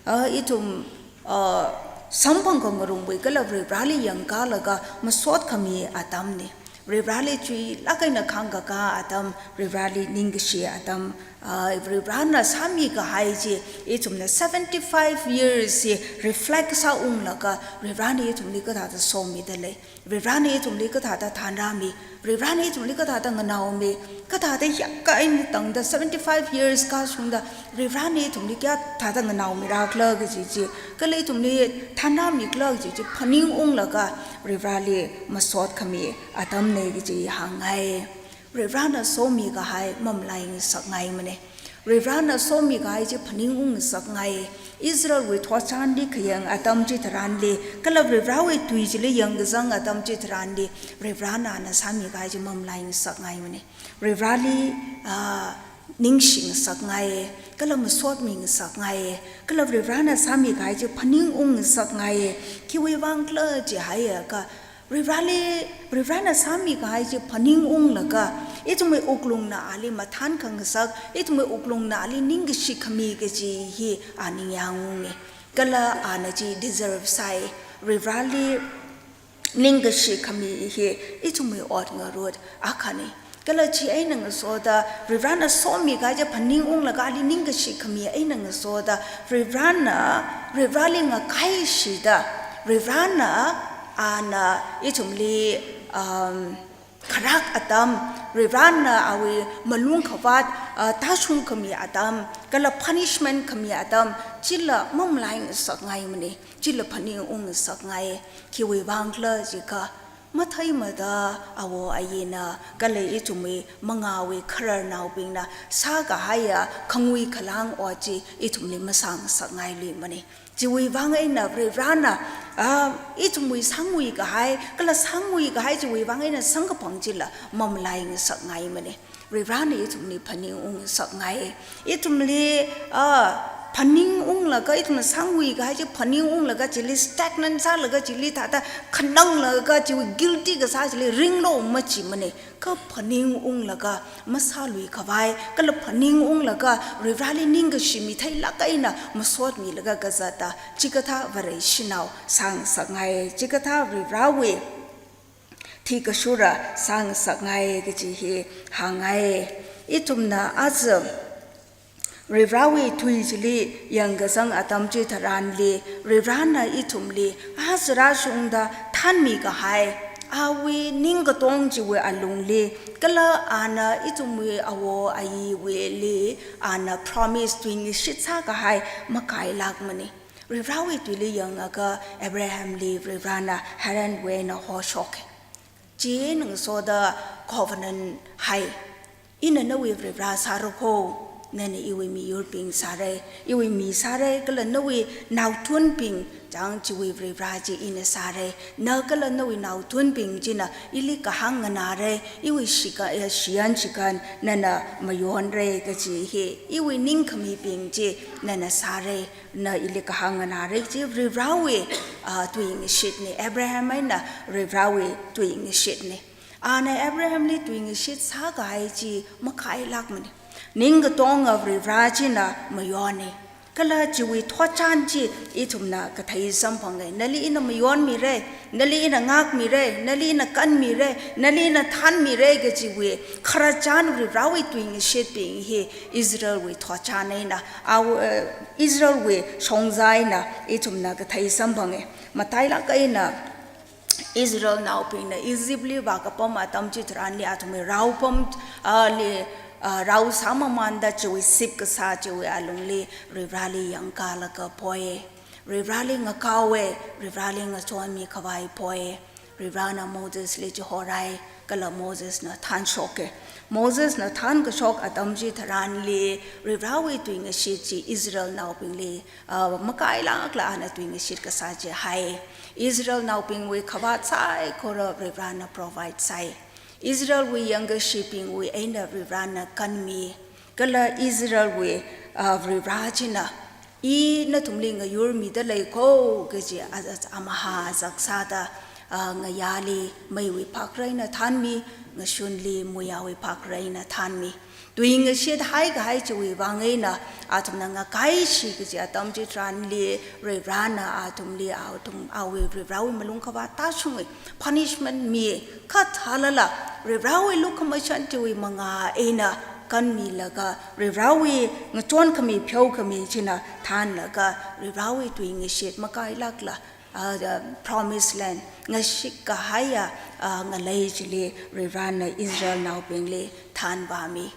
Ah, ithum, ah, samphang khangarumwui kala Varivarali yangkalaga masot khami atamne. Varivarali chuilāk eina khāngkakā atam, Varivarali ningkashi atam, ah, Varivarana sāmikahai chi, ithumna seventy-five years chi reflect sāunglaga, Varivarana ithumli kathāda somida lei, Varivarana ithumli kathāda thanrāmi, Varivarana ithumli kathāda nganaomi, kathāda hiyākha eina tangda seventy-five years kashungda, Varivarana ithumli kayā thāda nganaomirakhala kaji chi, kala ithumli thanrāmikhala kaji chi phaningunglaga, Varivarali masot khami atamna kaji hāngngai. Varivarana somikahai mamalai ngasakngaimana. Varivarana somikahai chi phaningung ngasakngai. Israelwui thotchanli khayang atam chitharanli, kala Varivarawui tui chili yangkazang atam chitharanli, Varivarana ana sāmikahai chi mamalai ngasakngaimana. Varivarali, ah, ningshi ngasakngai, kala masotmi ngasakngai, kala Varivarana sāmikahai chi phaningung ngasakngai. Khiwuivangkhala jihaiakha, Varivarali, Varivarana sāmikahai chi phaningunglaga, ithumwui wuklungna ali mathānkhangasak, ithumwui wuklungna ali ningkashi khami kaji hi a ningyāngunga. Kala ana chi deserve sāi, Varivarali ningkashi khami hi ithumwui ot ngarut akhana. Kala chieina ngasoda, Varivarana somikahai chi phaningunglaga ali ningkashi khami eina ngasoda, Varivarana, Varivarali ngakaishida, Varivarana ana ithumli, um, kharak atam, Varivarana awui malung khavāt, ah, tāshung khami atam, kala punishment khami atam, chila mamalai ngasakngaimana, chila phaningung ngasakngai. Khiwuivangkhala jiakha, matheimada awo ayina, kala ithumwui mangāwui khararnaobingna sākahaiya khangui khalang ot chi ithumli masāngasakngailuimana. Chiwuivang eina Varivarana, ah, ithumwui sānguikahai, kala sānguikahai chiwuivang eina samkaphang chila mamalai ngasakngaimana. Varivarana ithumli phaningung ngasakngai. Ithumli, ah, phaningunglaga, ithumna sānguikahai chi phaningunglaga chili stagnant sālaga chili thāda khananglaga chiwui guilty kasā chili ringlu machimana. Kha phaningunglaga masāluikhavai, kala phaningunglaga Varivarali ningkashi mitheilāk eina masotmilaga kazata, chikathā Vareshinao sāngasakngai, chikathā Varivarawui thikashura sāngasakngai kaji hi hāngngai. Ithumna aja Varivarawui tui chili yangkazang atam chitharanli, Varivarana ithumli aja rāshungda thanmikahai, awui ningkatong chiwui alungli, kala ana ithumwui awo ayiwuili ana promise tuingashit sākahai makailākmana. Varivarawui tuili yangakha Abrahamli Varivarana Haranwui eina hoshoka. Chieina ngasoda covenant hai. Ina nawui Varivara sāra kho, nana iwui miyurbing sāra, iwui mi sāra, kala nawui naothotbing chang chiwui Varivara chi ina sāra, na kala nawui naothotbing china ili kahāng nganāra, iwui shika-, eh, shiyan shikan nana mayonra kaji hi, iwui ningkhamibing chi nana sāra, na ili kahāng nganāra chi Varivarawui, ah, tuingashitna, Abraham eina Varivarawui tuingashitna. Ana Abrahamli tuingashit sākahai chi makailākmana. Ningkatonga Varivara china mayona. Kala chiwui thotchan chi ithumna kathei samphanga. Nali ina mayonmira, nali ina ngākmira, nali ina kanmira, nali ina thanmira kajiwui khararchan Varivarawui tuingashitbing hi Israelwui thotchan eina, awo, eh, Israelwui shongza eina ithumna kathei samphanga. Matailāk eina Israelnaobingna Egyptli vākapam atam chitharanli athumwui raopam, ah, li, ah, rao sāmamānda chiwui sip kasā chiwui alungli Varivarali yangkalaga poi. Varivarali ngakaowa, Varivarali ngachonmikhavai poi. Varivarana Mosesli chihorai, kala Mosesna thanshoka. Mosesna thankashok atam chitharanli Varivarawui tuingashit chi Israelnaobingli, ah, makailākla ana tuingashit kasā chi hai. Israelnaobingwui khavāt saikora Varivarana provide sāi. Israelwui yangkashibingwui eina Varivarana kanmi. Kala Israelwui, ah, Varivara china, I nathumli ngayurmida lei kho kaji a-, a-, amahā azak sāda, ah, ngayāli meiwui phakra eina thanmi, ngashunli muiyāwui phakra eina thanmi. Tuingashit haikahai chiwui vang eina athumna ngakaishi kaji atam chitharanli Varivarana athumli athum awui Varivarawui malung khavā tāshungwui punishment mi, kha thālala Varivarawui lukhamashan chiwui mangā eina kanmilaga Varivarawui ngachonkhami pheokhami china thanlaga Varivarawui tuingashit makailākla, ah, the promised land, ngashik kahaiya, ah, ngalei chili Varivarana Israelnaobingli thanvāmi.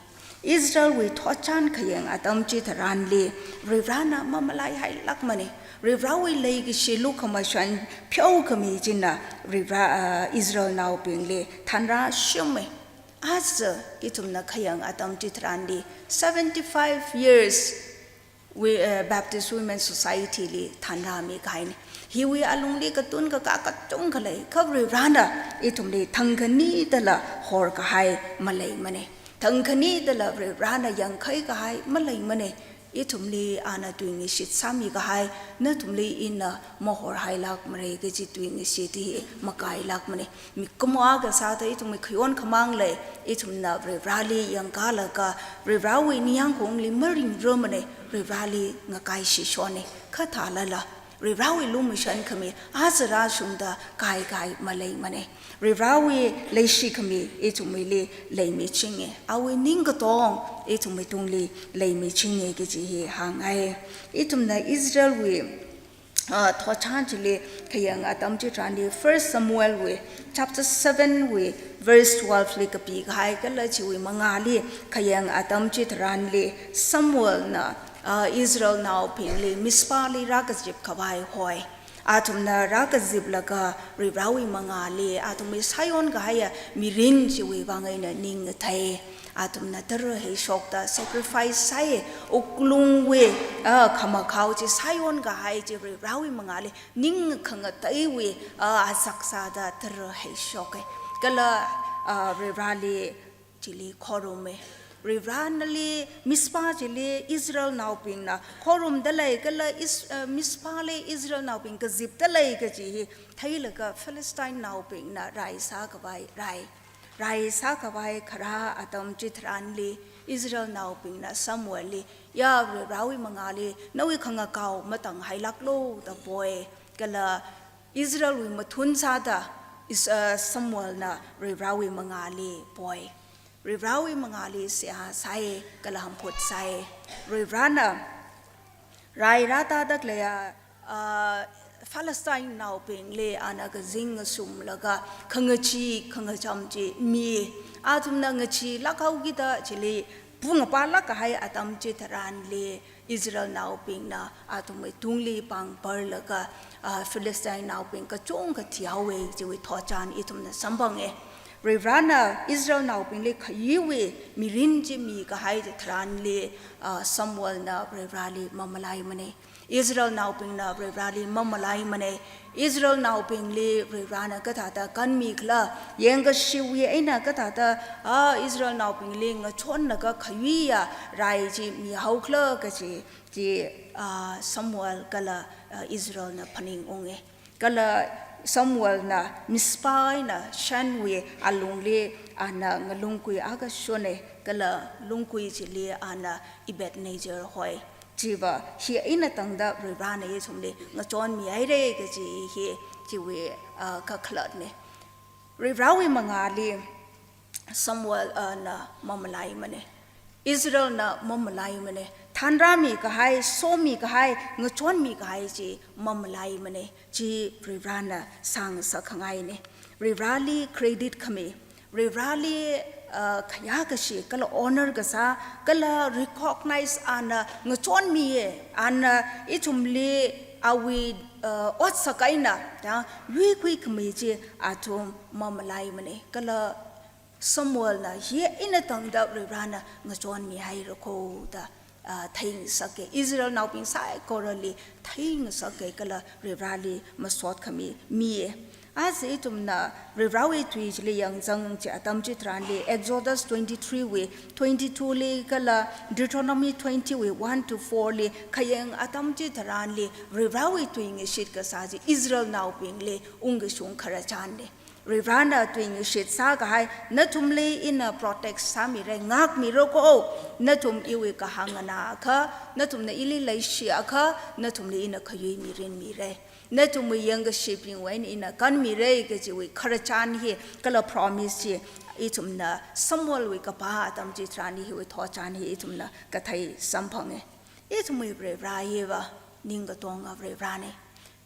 Israelwui thotchan khayang atam chitharanli Varivarana mamalaihailākmane. Varivarawui leikashi lukhamashan pheokhami china Varivara, ah, Israelnaobingli thanrāshungme. Aja ithumna khayang atam chitharanli seventy-five years wui, eh, Baptist Women Society li thanrāmi kahaine. Hiwui alungli katun kakā kachungkha lei, kha Varivarana ithumli thangkhanidala horkahai maleimane. Thangkhanidala Varivarana yangkhaikahai maleimane. Ithumli ana tuingashit sāmikahai, nathumli ina mahorhailākmare kaji tuingashit hi makailākmane. Mikumo akha sāda ithumwui khayon khamāng lei, ithumna Varivarali yangkalaga, Varivarawui ningyāng kongli maringrarmane, Varivarali ngakaishishonne, kha thālala Varivarawui lumashan khami aja rāshungda kaikai maleimane. Varivarawui leishi khami ithumwuili leimichinge, awui ningkatong ithumwui tungli leimichinge kaji hi hāngngai. Ithumna Israelwui ah, thotchan chili khayang atam chitharanli First Samuel wui chapter seven wui verse twelve li kapikahai kala chiwui mangāli khayang atam chitharanli Samuelna, ah, Israelnaobingli Mizpahli rākazip khavai hoi. Athumna rākaziplaga Varivarawui mangāli athumwui sāyonkahaiya mirin chiwui vang eina ning ngathei. Athumna tara heishokta sacrifice sāi, wuklungwui, ah, khamakhao chi sāyonkahai chi Varivarawui mangāli ning khangateiwui, ah, azak sāda tara heishoke. Kala, ah, Varivarali chili khorume. Varivaranali Mizpah chili Israelnaobingna khorumda lei kala Is-, ah, Mizpahli Israelnaobing kazipda lei kaji hi theilaga Philistinenaobingna rai sākhavai rai. Rai sākhavai kharā atam chitharanli Israelnaobingna Samuelli, ya Varivarawui mangāli nawui khangakao matanghailāklu da poi. Kala Israelwui mathun sāda Is-, ah, Samuelna Varivarawui mangāli poi. Varivarawui mangāli seihā sāi kala hamphut sāi. Varivarana rai rātāda khaleiya, ah, Philistinenaobingli ana kazing ngasumlaga khangachee khangacham chi mi. Athumna ngacheelākhao kida chili pungapalāk kahai atam chitharanli Israelnaobingna athumwui tungli pāng parlaga, ah, Philistinenaobing kachungkha thihaowe chiwui thotchan ithumna samphange. Varivarana Israelnaobingli khayiwui mirin chi mikahai chitharanli, ah, Samuelna Varivarali mamalaimane. Israelnaobingna Varivarali mamalaimane. Israelnaobingli Varivarana kathāda kanmikhala, yangkashiwui eina kathāda, ah, Israelnaobingli ngachonlaga khayiya rai chi mihaokhala kaji chi, ah, Samuel kala, ah, Israelna phaningunge. Kala Samuelna Mizpah eina Shenwui alungli ana ngalungkui akha shone, kala lungkui chili ana Ebenezer hoi. Chiva hi eina tangda Varivarana ithumli ngachonmihaire kaji hi chiwui, ah, kakhalatne. Varivarawui mangāli Samuel, ah, na mamalaimane. Israelna mamalaimane. Thanrāmikahai, somikahai, ngachonmikahai chi mamalaimane. Chi Varivarana sāngasakkhangaine. Varivarali credit khami, Varivarali, ah, khayākashi, kala honor kasā, kala recognize ana ngachonmiye, ana ithumli awui, ah, otsak eina, ya, yuikhui khami chi athum mamalaimane. Kala Samuelna hi eina tangda Varivarana ngachonmihaira kho da, ah, theingasake. Israelnaobing saikorali theingasake kala Varivarali masot khami miye. Aja ithumna Varivarawui tui chili yangzang chi atam chitharanli, Exodus twenty-three wui twenty-two li kala Deuteronomy twenty wui one to four li khayang atam chitharanli, Varivarawui tuingashit kasā chi Israelnaobingli ungkashung khararchanna. Varivarana tuingashit sākahai, nathumli ina protect sāmira, ngākmira ko, nathum iwui kahāng nganāakha, nathumna ili leishiakha, nathumli ina khayui mirin mira. Nathumwui yangkashibingwui eina ina kanmira kajiwui khararchan hi, kala promise hi, ithumna Samuelwui kapā atam chitharanli hiwui thotchan hi ithumna kathei samphanga. Ithumwui Varivara hiva ning katonga Varivarana.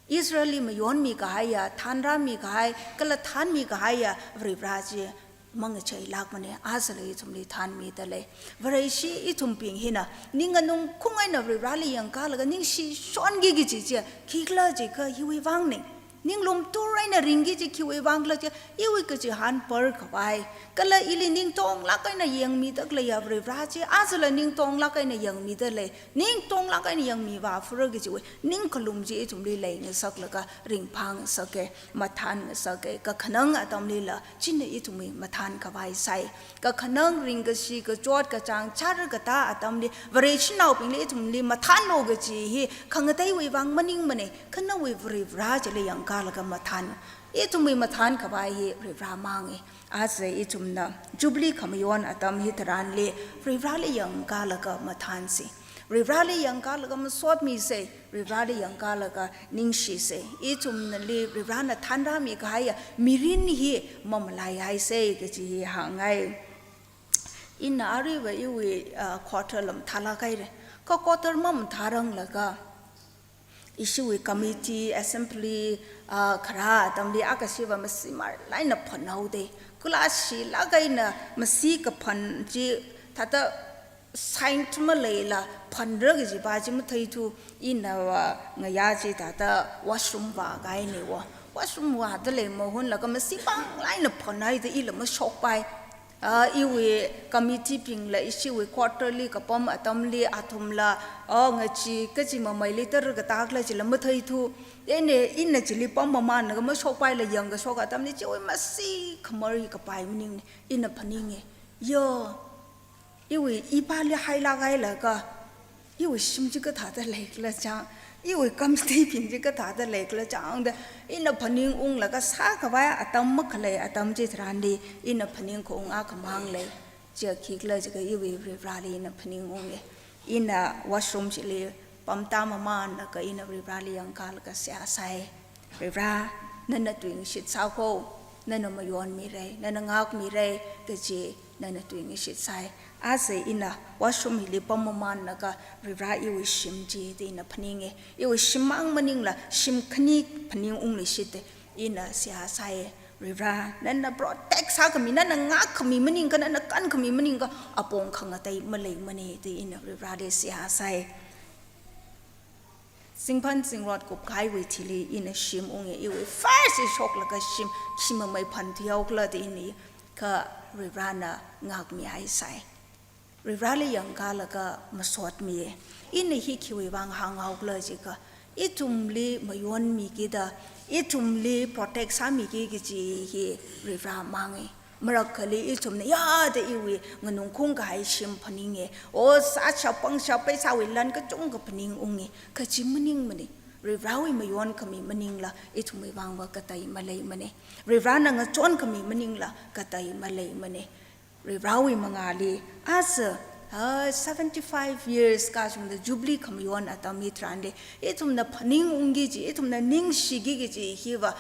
Israelli mayonmi kahaiya, thanrāmi kahai, kala thanmi kahaiya Varivara chi mangacheilākmana, ajala ithumli thanmidalei. Vareshi ithumbing hina ning nganungkhung eina Varivarali yangkalaga ningshi shonki kaji chi khikhala jiakha hiwui vangna. Ning lumtur eina ringki kaji khiwui vangkhala jiakha, iwui kachihān par khavai, kala ili ningtonglāk eina yangmida khaleiya Varivara chi ajala ningtonglāk eina yangmidalei. Ningtonglāk eina yangmivā phura kajiwui ningkhalum chi ithumli leingasaklaga ringphāngasaka, mathānngasaka. Kakhanang atamlila china ithumwui mathān khavai sai. Kakhanang ringkashi kachot kachāng chara katā atamli Vareshinaobingli ithumli mathānlu kaji hi khangateiwui vang maningmana, kha nawui Varivara chili yangkalaga mathān. Ithumwui mathān khavai hi Varivara manga. Aja ithumna Jubilee khamayon atam hitharanli Varivarali yangkalaga mathānsa. Varivarali yangkalaga masotmisa, Varivarali yangkalaga ningshisa. Ithumnali Varivarana thanrāmi kahaiya mirin hi mamalaihaisa kaji hi hāngngai. Ina aruiva iwui, ah, quarter la mathālāk haira. Kha quarter mamathāranglaga, ishiwui committee, assembly, ah, kharā atamli akashiva masi marlāk eina phanhaoda. Kala shilāk eina masi kaphan chi thāda sign thumaleila phanra kajipa chi matheithu, ina va ngayā chithāda washroom vākahaina wo. Washroom vādalei mahunlaga masi panglāk eina phanhaida ila mashokpai. Ah, iwui committee bingla ishiwui quarterly kapam atamli athumla, oh, ngachee kachi mameili tara katākhala chila matheithu. Ina, ina chili pam mamānlaga mashokpaila yangkashok atamli chiwui masi khamar hi kapai maningna, ina phaninga. Yo, iwui ipāli hailāk hailaga, iwui shim chi kathāda leikhala chang, iwui committee bing chi kathāda leikhala chang da, ina phaningunglaga sākhavai atam makhalei atam chitharanli, ina phaningkhaung akhamang lei. Chiya khikhala jiakha iwui Varivarali ina phaningunga. Ina washroom chili pamtā mamānlaga ina Varivarali yangkalaga seihā sai. Varivara, nana tuingashit sā ko, nana mayonmira, nana ngākmira kaji nana tuingashit sai. Aja ina washroom hili pam mamānlaga Varivara iwui shim chi da ina phaninga. Iwui shimmang maningla shim khani phaningungluishit da ina seihā sai. Varivara, nana protect sākhami, nana ngākkhami maningkha, nana kankhami maningkha, apong khangatei maleimana da ina Varivarali seihā sai. Zingphan zingrot kupkahaiwui thili ina shim unga, iwui first ishoklaga shim, shim mamei phan thuihaokhala da ina, kha Varivarana ngākmihaisai. Varivarali yangkalaga masotmi. Ina hi khiwui vang hānghaokhala jiakha, ithumli mayonmikida, ithumli protect sāmiki kaji hi Varivara manga. Marakhali ithumna yāda iwui nganungkhung kahai shim phaninga. O, sāshap pangshap, paisāwui lan kachungkha phaningunga. Kha chi maningmana. Varivarawui mayonkhami maningla ithumwui vangva katei maleimana. Varivarana ngachonkhami maningla katei maleimana. Varivarawui mangāli, aja, ah, seventy-five years kashungda Jubilee khamayon atam hitharanli, ithumna phaningungki kaji, ithumna ningshiki kaji hiva,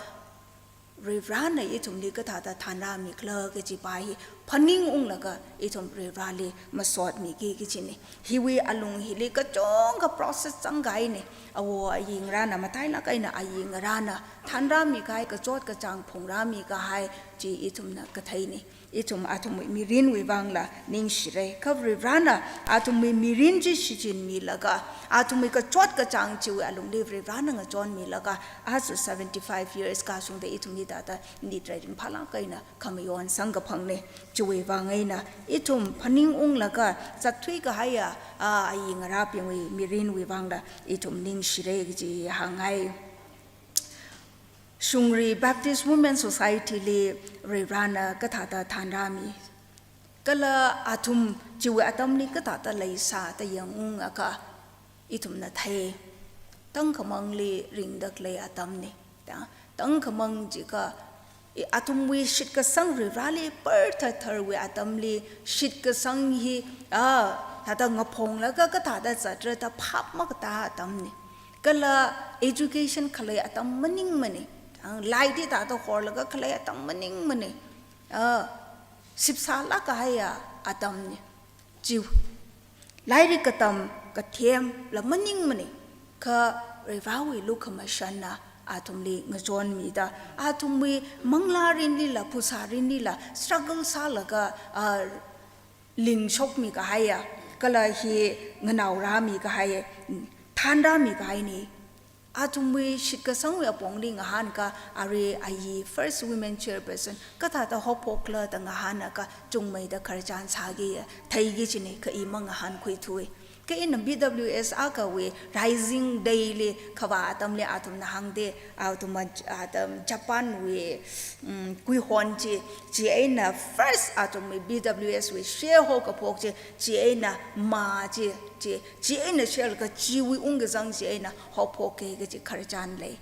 Varivarana ithumli kathāda thanrāmikhala kajipa hi phaningunglaga ithum Varivarali masotmiki kajina. Hiwui alung hili kachungkha process zangkahaina. Awo ayi ngarāna, matailāk eina ayi ngarāna thanrāmikahai, kachot kachāng phungrāmikahai chi ithumna katheina. Ithum athumwui mirinwui vangla ningshira. Kha Varivarana athumwui mirin chi shichinmilaga, athumwui kachot kachāng chiwui alungli Varivarana ngachonmilaga, aja seventy-five years kashungda ithum hithāda nitrai ringphālāk eina khamayon samkaphangna. Chiwui vang eina ithum phaningunglaga zatthuikahaiya, a, ayi ngarābingwui mirinwui vangla ithum ningshira kaji hāngngai. Shungri Baptist Women Society li Varivarana kathāda thanrāmi, kala athum chiwui atamli kathāda leisā da yangungakha, ithumna thei, tangkhamangli ringda khalei atamni. Ta, tangkhamang jiakha, i, athumwui shitkasang Varivarali parthatharwui atamli shitkasang hi, a, thāda ngaphonglaga kathāda zatra da phap makatā atamni. Kala education khalei atam maningmana. Ang laidi thāda horlaga khalei atam maningmana. A, sipsālāk kahaiya atamni. Chi, lairik katam kathemla maningmana. Kha Varivarawui lukhamashanna athumli ngachonmida, athumwui manglā mirinlila, phasā mirinlila, struggle sālaga, a, lingshokmi kahaiya, kala hi nganaorāmi kahai, thanrāmi kahaina. Athumwui shitkasangwui apongli ngahānkha, arui ayi first women chairperson kathāda haophokla da ngahānakha, chungmeida khararchan sāki, theiki kajina, kha i mangahānkhui thuwa. Kha ina B W S akhawui Rising Day li kavā atamli athumna hāngda, athum, athum Japan wui, mm, kuihon chi, chieina first athumwui B W S wui shehao kaphok chi, chieina mā chi, chi, chieina shehalaga chiwui ungkazang chieina haophoka kaji khararchan lei.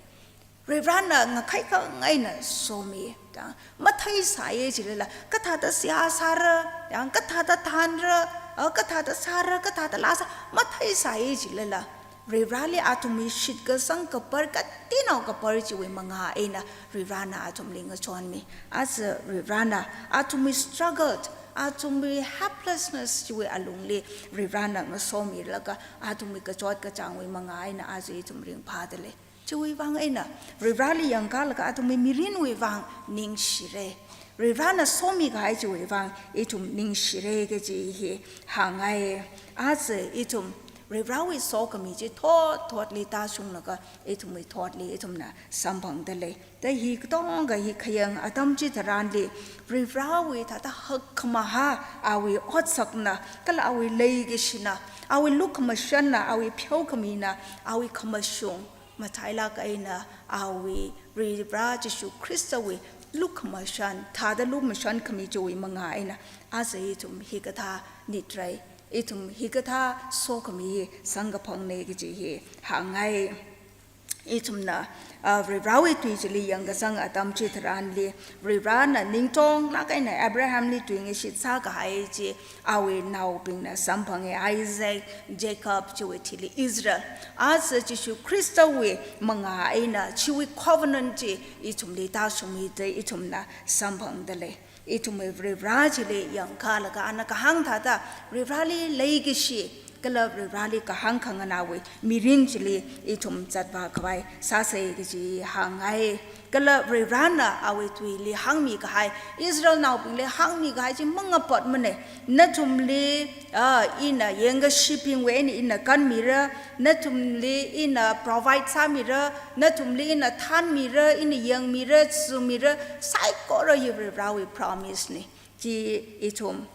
Varivarana ngakhai khangaina somi, ta, matheisāya jilala, kathāda seihā sāra, yang kathāda thanra, a, kathāda sāra, kathāda laa sā, matheisāya jilala, Varivarali athumwui shitkasang kapar, katinao kapar chiwui mangā eina Varivarana athumli ngachonmi. Aja Varivarana athumwui struggle, athumwui helplessness chiwui alungli Varivarana ngasomilaga, athumwui kachot kachāngwui mangā eina aja ithum ringphāda lei. Chiwui vang eina, Varivarali yangkālaga athumwui mirinwui vang ningshira. Varivarana somi kahai chiwui vang ithum ningshira kaji hi hāngngai. Aja ithum Varivarawui sokhami chi thot thotli tāshunglaga, ithumwui thotli ithumna samphangda lei. Da hi katonga hi khayang atam chitharanli, Varivarawui thāda hakkhamahā, awui otsakna, kala awui leikashina, awui lukhamashanna, awui pheokhamina, awui khamashung, matailāk eina awui Varivara Jishu Khristawui lukhamashan, thāda lukhamashan khami chiwui mangā eina, aja ithum hikathā nitra, ithum hikathā sokhami samkaphangna kaji hi hāngngai. Ithumna, a, Varivarawui tui chili yangkazang atam chitharanli, Varivarana ningtonglāk eina Abrahamli tuingashit sākahai chi, awui naobingna samphanga, Isaac, Jacob, chiwui thili Israel. Aja Jishu Khristawui mangā eina chiwui covenant chi ithumli tāshungmida ithumna samphangda lei. Ithumwui Varivara chili yangkālaga ana kahāng thāda, Varivarali leikashi, kala Varivarali kahāng khanganāwui mirin chili ithum zatvā khavai sāsa kaji hāngngai. Kala Varivarana awui tuili hāngmi kahai, Israelnaobingli hāngmi kahai chi mangapatmana. Nathumli, a, ina yangkashibingwui eina ina kanmira, nathumli ina provide sāmira, nathumli ina thanmira, ina yangmira, zumira, saikora hi Varivarawui promise na. Chi ithum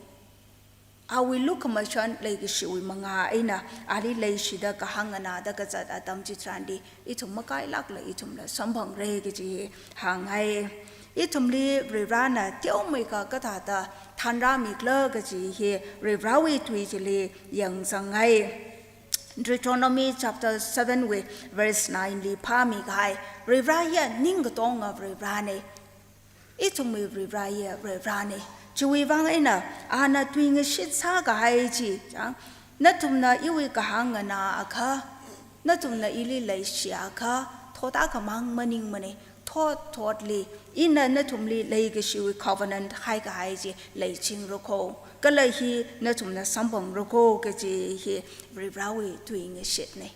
awui lukhamashan leikashiwui mangā eina ali leishida kahāng nganāda kazat atam chitharanli, ithum makailākla ithumla samphangra kaji hāngngai. Ithumli Varivarana teomeikha kathāda thanrāmikhala kaji hi Varivarawui tui chili yangzangngai. Deuteronomy chapter seven wui verse nine li phāmi kahai, Varivara hiya ningkatonga Varivarana. Ithumwui Varivara hiya Varivarana. Chiwui vang eina ana tuingashit sākahai chi, chang, nathumna iwui kahāng nganāakha, nathumna ili leishiakha, thot akhamang maningmana, thot thotli ina nathumli leikashiwui covenant haikahai chi leichingra kho, kala hi nathumna samphangra kho kaji hi Varivarawui tuingashitna.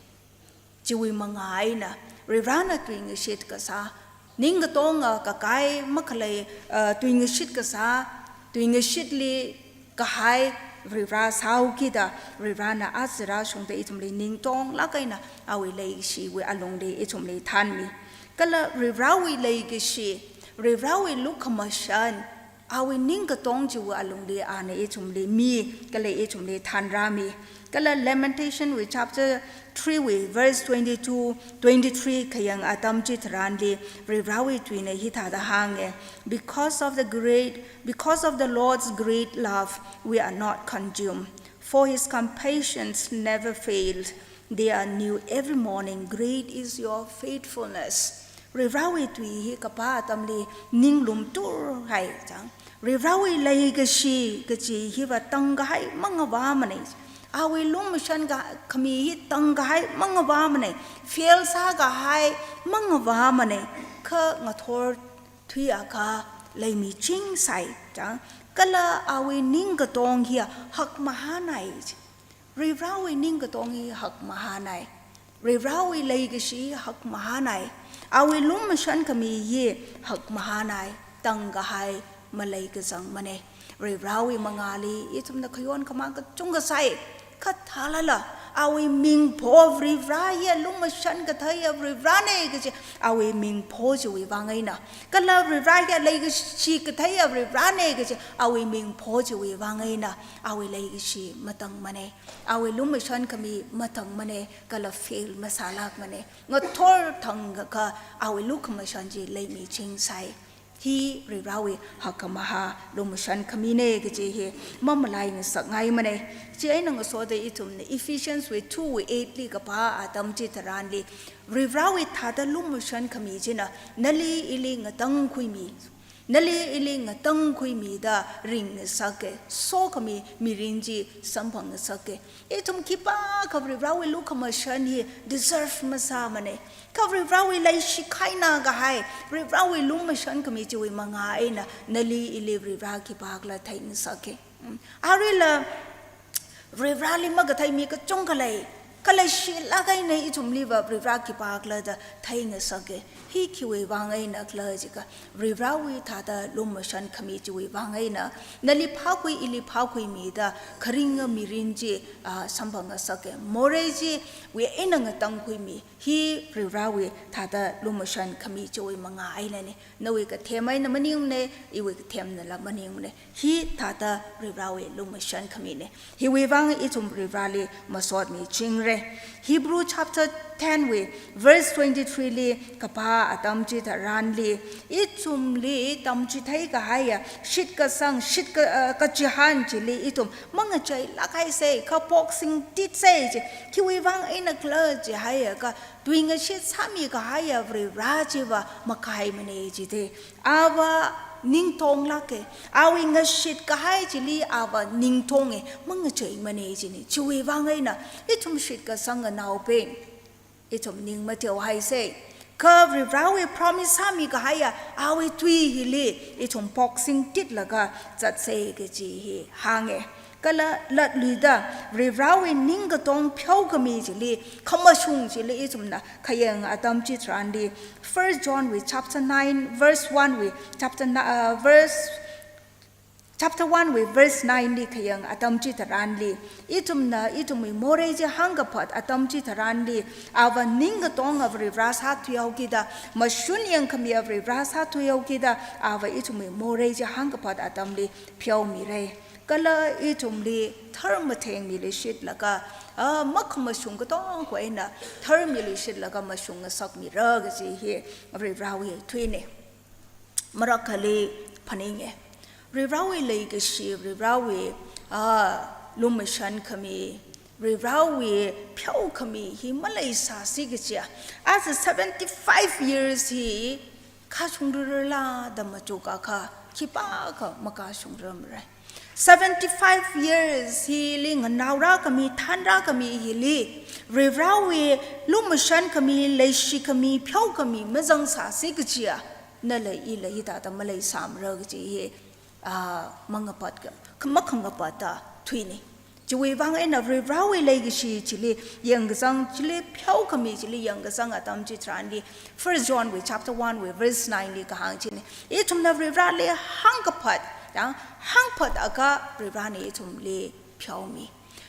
Chiwui mangā eina Varivarana tuingashit kasā, ningkatonga kakai makhalei, uh, tuingashit kasā, tuingashitli kahai Varivara sāhaokida, Varivarana aja rāshungda ithumli ningtonglāk eina awui leikashiwui alungli ithumli thanmi. Kala Varivarawui leikashi, Varivarawui lukhamashan, Awui ningkatong chiwui alungli ana ithumli mi, kala ithumli thanrāmi. Kala Lamentation wui chapter three wui verse twenty-two, twenty-three khayang atam chitharanli, Varivarāwui tuina hithāda hānge, "Because of the great, because of the Lord's great love, we are not consumed. For his compassions never failed. They are new every morning. Great is your faithfulness." Varivarāwui tui hi kapā atamli ninglum turhai chang. Varivarāwui leikashi kachi hiva tangkahai mangavāmane. Awui lumashan ka khami hi tangkahai mangavāmane. Fail sākahai mangavāmane. Kha ngathor thuiakha leimichingsai chang. Kala awui ningkatong hi hakmahānai. Varivarāwui ningkatong hi hakmahānai. Varivarāwui leikashi hakmahānai. Awui lumashan khami hi hakmahānai. Tangkahai maleikazangmane. Varivarāwui mangāli ithumna khayon khamāng kachungkha sai. Kha thālala, awui mingpho Varivarā hiya lumashan katheiya Varivarāne kachi, awui mingpho chiwui vang eina. Kala Varivarā hiya leikashi katheiya Varivarāne kachi, awui mingpho chiwui vang eina. Awui leikashi matangmane. Awui lumashan khami matangmane, kala fail masālākmane. Ngathor thangkha awui lukhamashan chi leimichingsai. Hi Varivarāwui hakkhamahā lumashan khamine kachi hi mamalai ngasakngaimane. Chieina ngasoda ithumna Ephesians wui two wui eight li kapā atam chitharanli, Varivarāwui thāda lumashan khami china nali ili ngatangkhuimi. Nali ili ngatangkhuimida ringngasake, sokhami mirin chi samphangngasake. Ithum khipākha Varivarāwui lukhamashan hi deserve masāmane. Kha Varivarāwui leishi khaina kahai, Varivarāwui lumashan khami chiwui mangā eina nali ili Varivarā khipākhala theingasake. Mm. Aruila Varivarāli makathei mi kachungkha lei, kha leishilāk eina ithumliva Varivarā khipākhala da theingasake. Hi khiwui vang einakhala jiakha, Varivarāwui thāda lumashan khami chiwui vang eina, nali phākhui ili phākhuimida kharinga mirin chi, ah, samphangngasake. Morei chiwui eina ngatangkhuimi. Hi Varivarāwui thāda lumashan khami chiwui mangā einane. Nawui kathem eina maningmane, iwui kathemnala maningmane. Hi thāda Varivarāwui lumashan khamine. Hiwui vang ithum Varivarāli masotmichingre. Hebrew chapter ten wui verse twenty-three li kapā atam chitharanli, ithumli tamchitheikahaiya shitkasang, shitka, uh, kachihān chili ithum mangacheilāk haisei, kha phoksingtitsei chi. Khiwui vang einakhala jihaiakha, tuingashit sāmikahaiya Varivarā chiva makaimane jite. Ava ningtonglāke. Awui ngashitkahai chili ava ningtonge, mangacheimane jine. Chiwui vang eina ithum shitkasanga naobing, ithum ning mateo haisei. Kha Varivarāwui promise sāmikahaiya awui tui hili ithum phoksingtitlaga zatsei kachi hi hānge. Kala latluida Varivarāwui ningkatong pheokhami chili, khamashung chili ithumna khayang atam chitharanli, First John wui chapter nine verse one wui, chapter ni-, uh, verse, chapter one wui verse nine li khayang atam chitharanli, ithumna ithumwui morei chi hāngkaphat atam chitharanli, ava ningkatonga Varivarā sāthuihaokida, mashun yangkhamiya Varivarā sāthuihaokida, ava ithumwui morei chi hāngkaphat atamli pheomire. Kala ithumli tharmatheng miluishitlaga, ah, makhamashung katongkha eina tharmiluishitlaga mashungngasakmira kachi hi Varivarāwui tuine. Marakhali phaninge. Varivarāwui leikashi, Varivarāwui, ah, lumashan khami, Varivarāwui pheokhami hi maleisāsi kachiya. Aja seventy-five years hi kashungrarala da machukakha, khipākha makashungrarmare. Seventy-five years hili nganāorākhami, thanrākhami hili, Varivarāwui lumashan khami, leishi khami, pheokhami mazangsāsi kachiya, nala ila hithāda maleisāmara kachi hi, ah, mangapatka, makhangapatta tuine. Chiwui vang eina Varivarāwui leikashi chili yangkazang, chili pheokhami chili yangkazang atam chitharanli, First John wui chapter one wui verse nine li kahāng chine. Ithumna Varivarāli hāngkaphat, ya, hāngphatakha Varivarāna ithumli pheomi.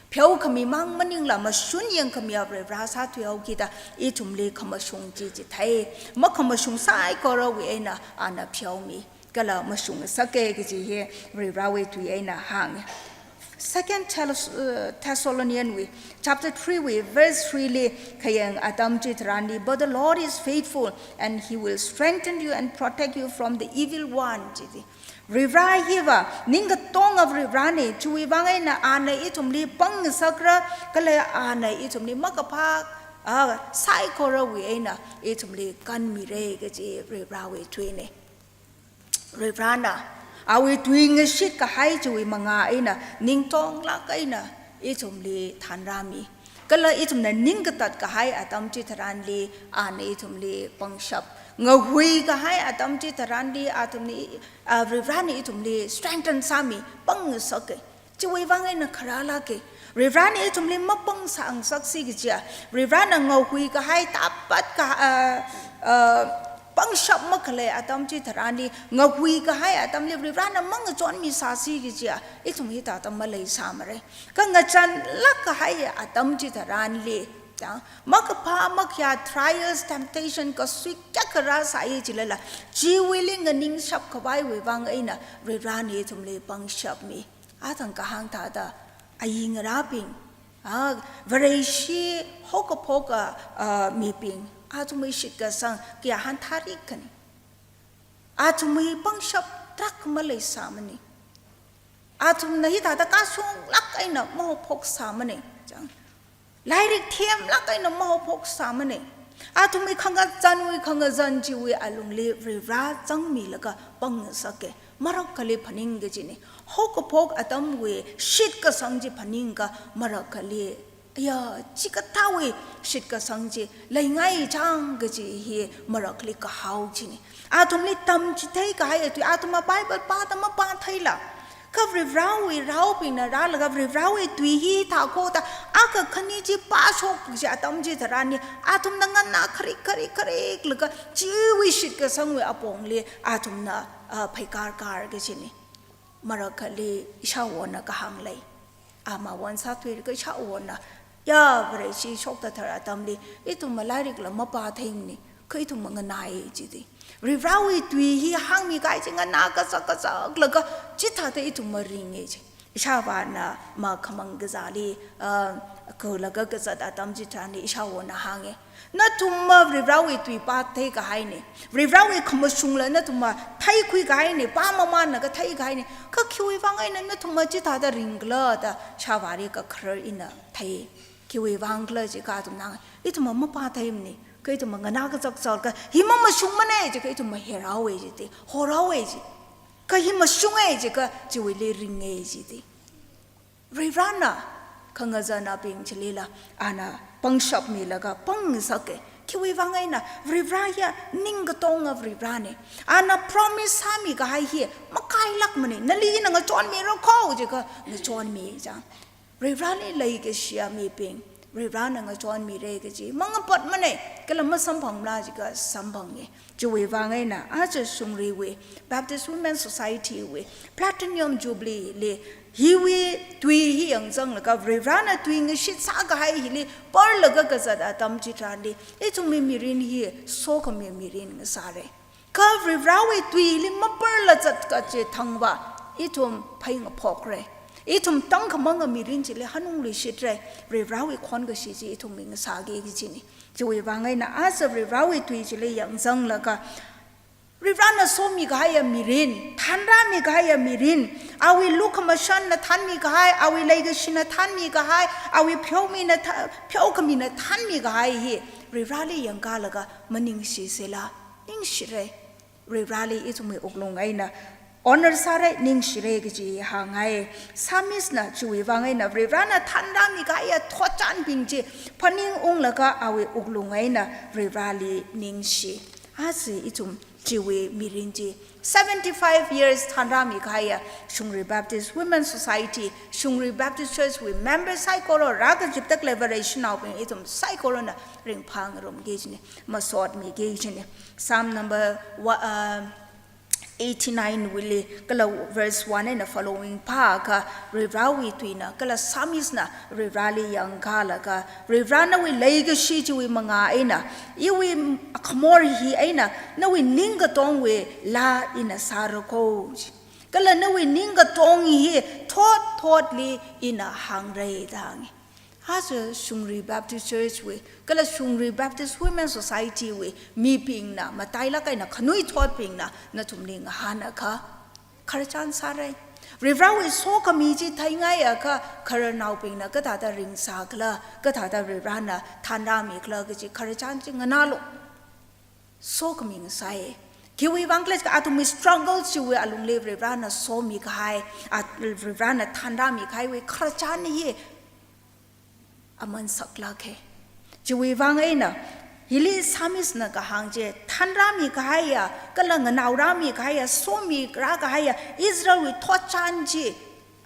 Pheokhamimang maningla mashun yangkhamiya Varivarā sāthuihaokida ithumli khamashung chi chithei. Makhamashung saikorawui eina ana pheomi. kala mashungngasaka kaji hi Varivarawui tui eina hānga. Second Thess-, uh, Thessalonian wui, chapter three wui, verse three li khayang atam chitharanli, "But the Lord is faithful, and he will strengthen you and protect you from the evil one," jida. Varivara hiva ningkatonga Varivarana, chiwui vang eina ana ithumli pangngasakra, kala ana ithumli makaphā, ah, saikorawui eina ithumli kanmira kaji Varivarawui tuina. Varivarana awui tui ngashitkahai chiwui manga eina ningtonglāk eina ithumli thanrāmi. Kala ithumna ningkatat kahai atam chitharanli ana ithumli pangshap. Ngahui kahai atam chitharanli athumna, ah, Varivarana ithumli strengthen sāmi, pangngasaka. Chiwui vang eina kharālāka. Varivarana ithumli mapangsāngasaksi kajiya, Varivarana ngahui kahai tapat ka, ah, ah, pangshap makhalei atam chitharanli, ngahui kahai atamli Varivarana mangachonmisāsi kajiya, ithum hithāda maleisāmara. Kha ngachānlāk kahai atam chitharanli, ya, makaphā makhayā trials, temptation kasui kayākha rāsāi chilala, chiwuili nganingshap khavaiwui vang eina Varivarana ithumli pangshapmi. Athang kahāng thāda, ayingarābing, ah, Vareshi haokaphoka, ah, mibing, athumwui shitkasang kayākha hānthārikhani. Athumwui pangshap tarākha maleisāmana. Athumna hithāda kashunglāk eina mahaophoksāmana. Chang. Lairik themlāk eina mahaophoksāmana. Athumwui khangazanwui khangazan chiwui alungli Varivara zangmilaga pangngasaka. Marakhali phaning kajina. Haokaphok atamwui shitkasang chi phaningakha marakhali, ya, chikathāwui shitkasang chi leingai chang kaji hi marakhali kahao china. Athumli tamchitheikahai tui, athumva Bible pāda mapātheila. Kha Varivarawui raobingna rālaga Varivarawui tui hithākho da akha khani chi pāshok kaji atam chitharanli, athumna nganā kharik kharik khariklaga chiwui shitkasangwui apongli athumna, ah, pheikārkār kajina. Marakhali ishāvāna kahāng lei. Amavāna sāthuilaga ishāvāna, ya, Vareshi shokta thar atamli, ithumva lairikla mapātheimana, kha ithumva nganāi jida. Varivarawui tui hi hāngmikahai chi nganā kazak kazaklaga chithāda ithumva ringa ji. Ishāvāna makhamang kazāli, ah, khuilaga kazat atam chitharanli ishāvāna hānga. Nathumva Varivarawui tui pātheikahaina. Varivarawui khamashungla nathumva theikhuikahaina, pāmamānlaga theikahaina. Kha khiwui vang eina nathumva chithāda ringkhala da ishāvāli kakharar ina thei. Khiwui vangkhala jiakha athumna, ithumva mapātheimana, kha ithumva nganā kazak kazak, kha hi mamashungmana jiakha ithumva herhaowa jida, horhaowa ji. Kha hi mashunga jiakha chiwuili ringa jida. Varivarana khangazanabing chilila ana pangshap milaga pangngasaka. Khiwui vang eina Varivara hiya ningkatonga Varivarana. Ana promise sāmikahai hi makailākmana. Nali ina ngachonmirakho jiakha ngachonmi chang. Varivarali leikashiya mibing, Varivarana ngachonmira kaji mangapatmana, kala masamphangmala jiakha samphanga. Chiwui vang eina aja shungriwui Baptist Women Society wui Platinum Jubilee li hiwui tui hi yangzanglaga Varivarana tui ngashitsākahai hili parlaga kazat atam chitharanli, ithumwui mirin hi sokhami mirin ngasāra. Kha Varivarawui tuili maparla zat kachi thangva, ithum phai ngaphokra. Ithum tangkhamanga mirin chili hanungluishitra. Varivarawui khonkashi chi ithumwui ngasāki kajina. Chiwui vang eina aja Varivarawui tui chili yangzanglaga, Varivarana somikahaiya mirin, thanrāmikahaiya mirin, awui lukhamashanna thanmikahai, awui leikashina thanmikahai, awui pheomina tha-, pheokhamina thanmikahai hi Varivarali yangkalaga maningshisela, ningshira. Varivarali ithumwui wuklung eina honor sāra, ningshira kaji hāngngai. Psalmist na chiwui vang eina Varivarana thanrāmikahaiya thotchanbing chi phaningunglaga awui wuklung eina Varivarali ningshi. Aja ithum chiwui mirin chi seventy-five years thanrāmikahaiya Shungri Baptist Women Society, Shungri Baptist Church wui member saikora, rākazipda khalei Vareshinaobing ithum saikorana ringphāngarumki kajina, masotmiki kajina. Psalm number wa-, uh, eighty-nine wuili kala verse one eina following pākha Varivarāwui tuina kala Psalmist na Varivarāli yangkalaga Varivarā nawui leikashi chiwui manga eina iwui khamor hi eina nawui ningkatongwui laa ina sāra ko. Kala nawui ningkatong hi thot thotli ina hāngra da hānga. Aja Shungri Baptist Church wui, kala Shungri Baptist Women Society wui mibingna, matailāk eina khanuithotbingna nathumli ngahānakha, khararchan sāra. Varivarāwui sokhami chi theingaiakha khararnaobingna kathāda ringsākhala, kathāda Varivarāna thanrāmikhala kaji khararchan chi nganālu. Sokhami ngasai. Khiwui vang khala jiakha athumwui struggle chiwui alungli Varivarāna somikahai, a, Varivarāna thanrāmikahaiwui khararchan hi aman saklāka. Chiwui vang eina, hili Psalmist na kahāng chi, thanrāmikahaiya, kala nganaorāmikahaiya, somirākahaiya Israelwui thotchan chi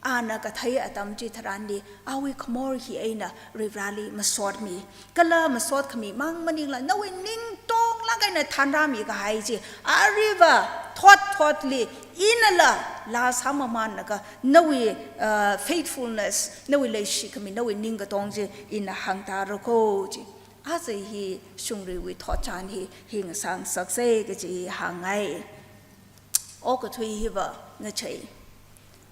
ana kathei atam chitharanli, awui khamor hi eina Varivarāli masotmi. Kala masotkhami mang maningla, nawui ningtonglāk eina thanrāmikahai chi, aruiva thot thotli inala laa sāmamānlaga, nawui, uh, faithfulness, nawui leishikhami, nawui ningkatong chi ina hāngtāra ko chi. Aja hi shungriwui thotchan hi, hi ngasāngasaksa kaji hi hāngngai. Okathui hiva ngachei.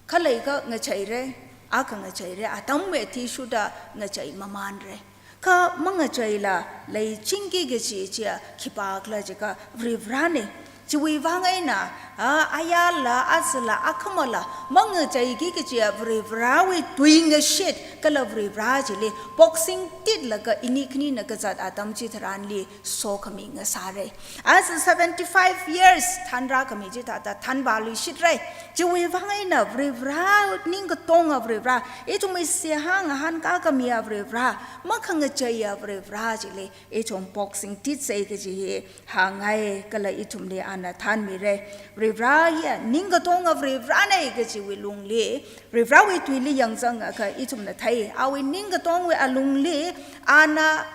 Khalei kha ngacheira, akha ngacheira, atamwui athishurda ngachei mamānra. Kha mangacheila leichingki kaji chiya khipākhala jiakha Varivarāna. Chiwui vang eina, a, ayarla, azarla, akhamala mangacheiki kajiya Varivarāwui tuingashit, kala Varivarā chili boxing titlaga ini khanina kazat atam chitharanli sokhami ngasāra. Aja seventy-five years thanrākhami chithāda thanvāluishitra. Chiwui vang eina Varivarā, ningkatonga Varivarā, ithumwui seihā ngahānkākhamiya Varivarā, makhangacheiya Varivarā chili ithum boxing titsa kaji hi hāngngai, kala ithumli ana thanmira. Varivarā hiya ningkatonga Varivarāna kajiwui lungli, Varivarāwui tuili yangzangakha ithumna thei, awui ningkatongwui alungli ana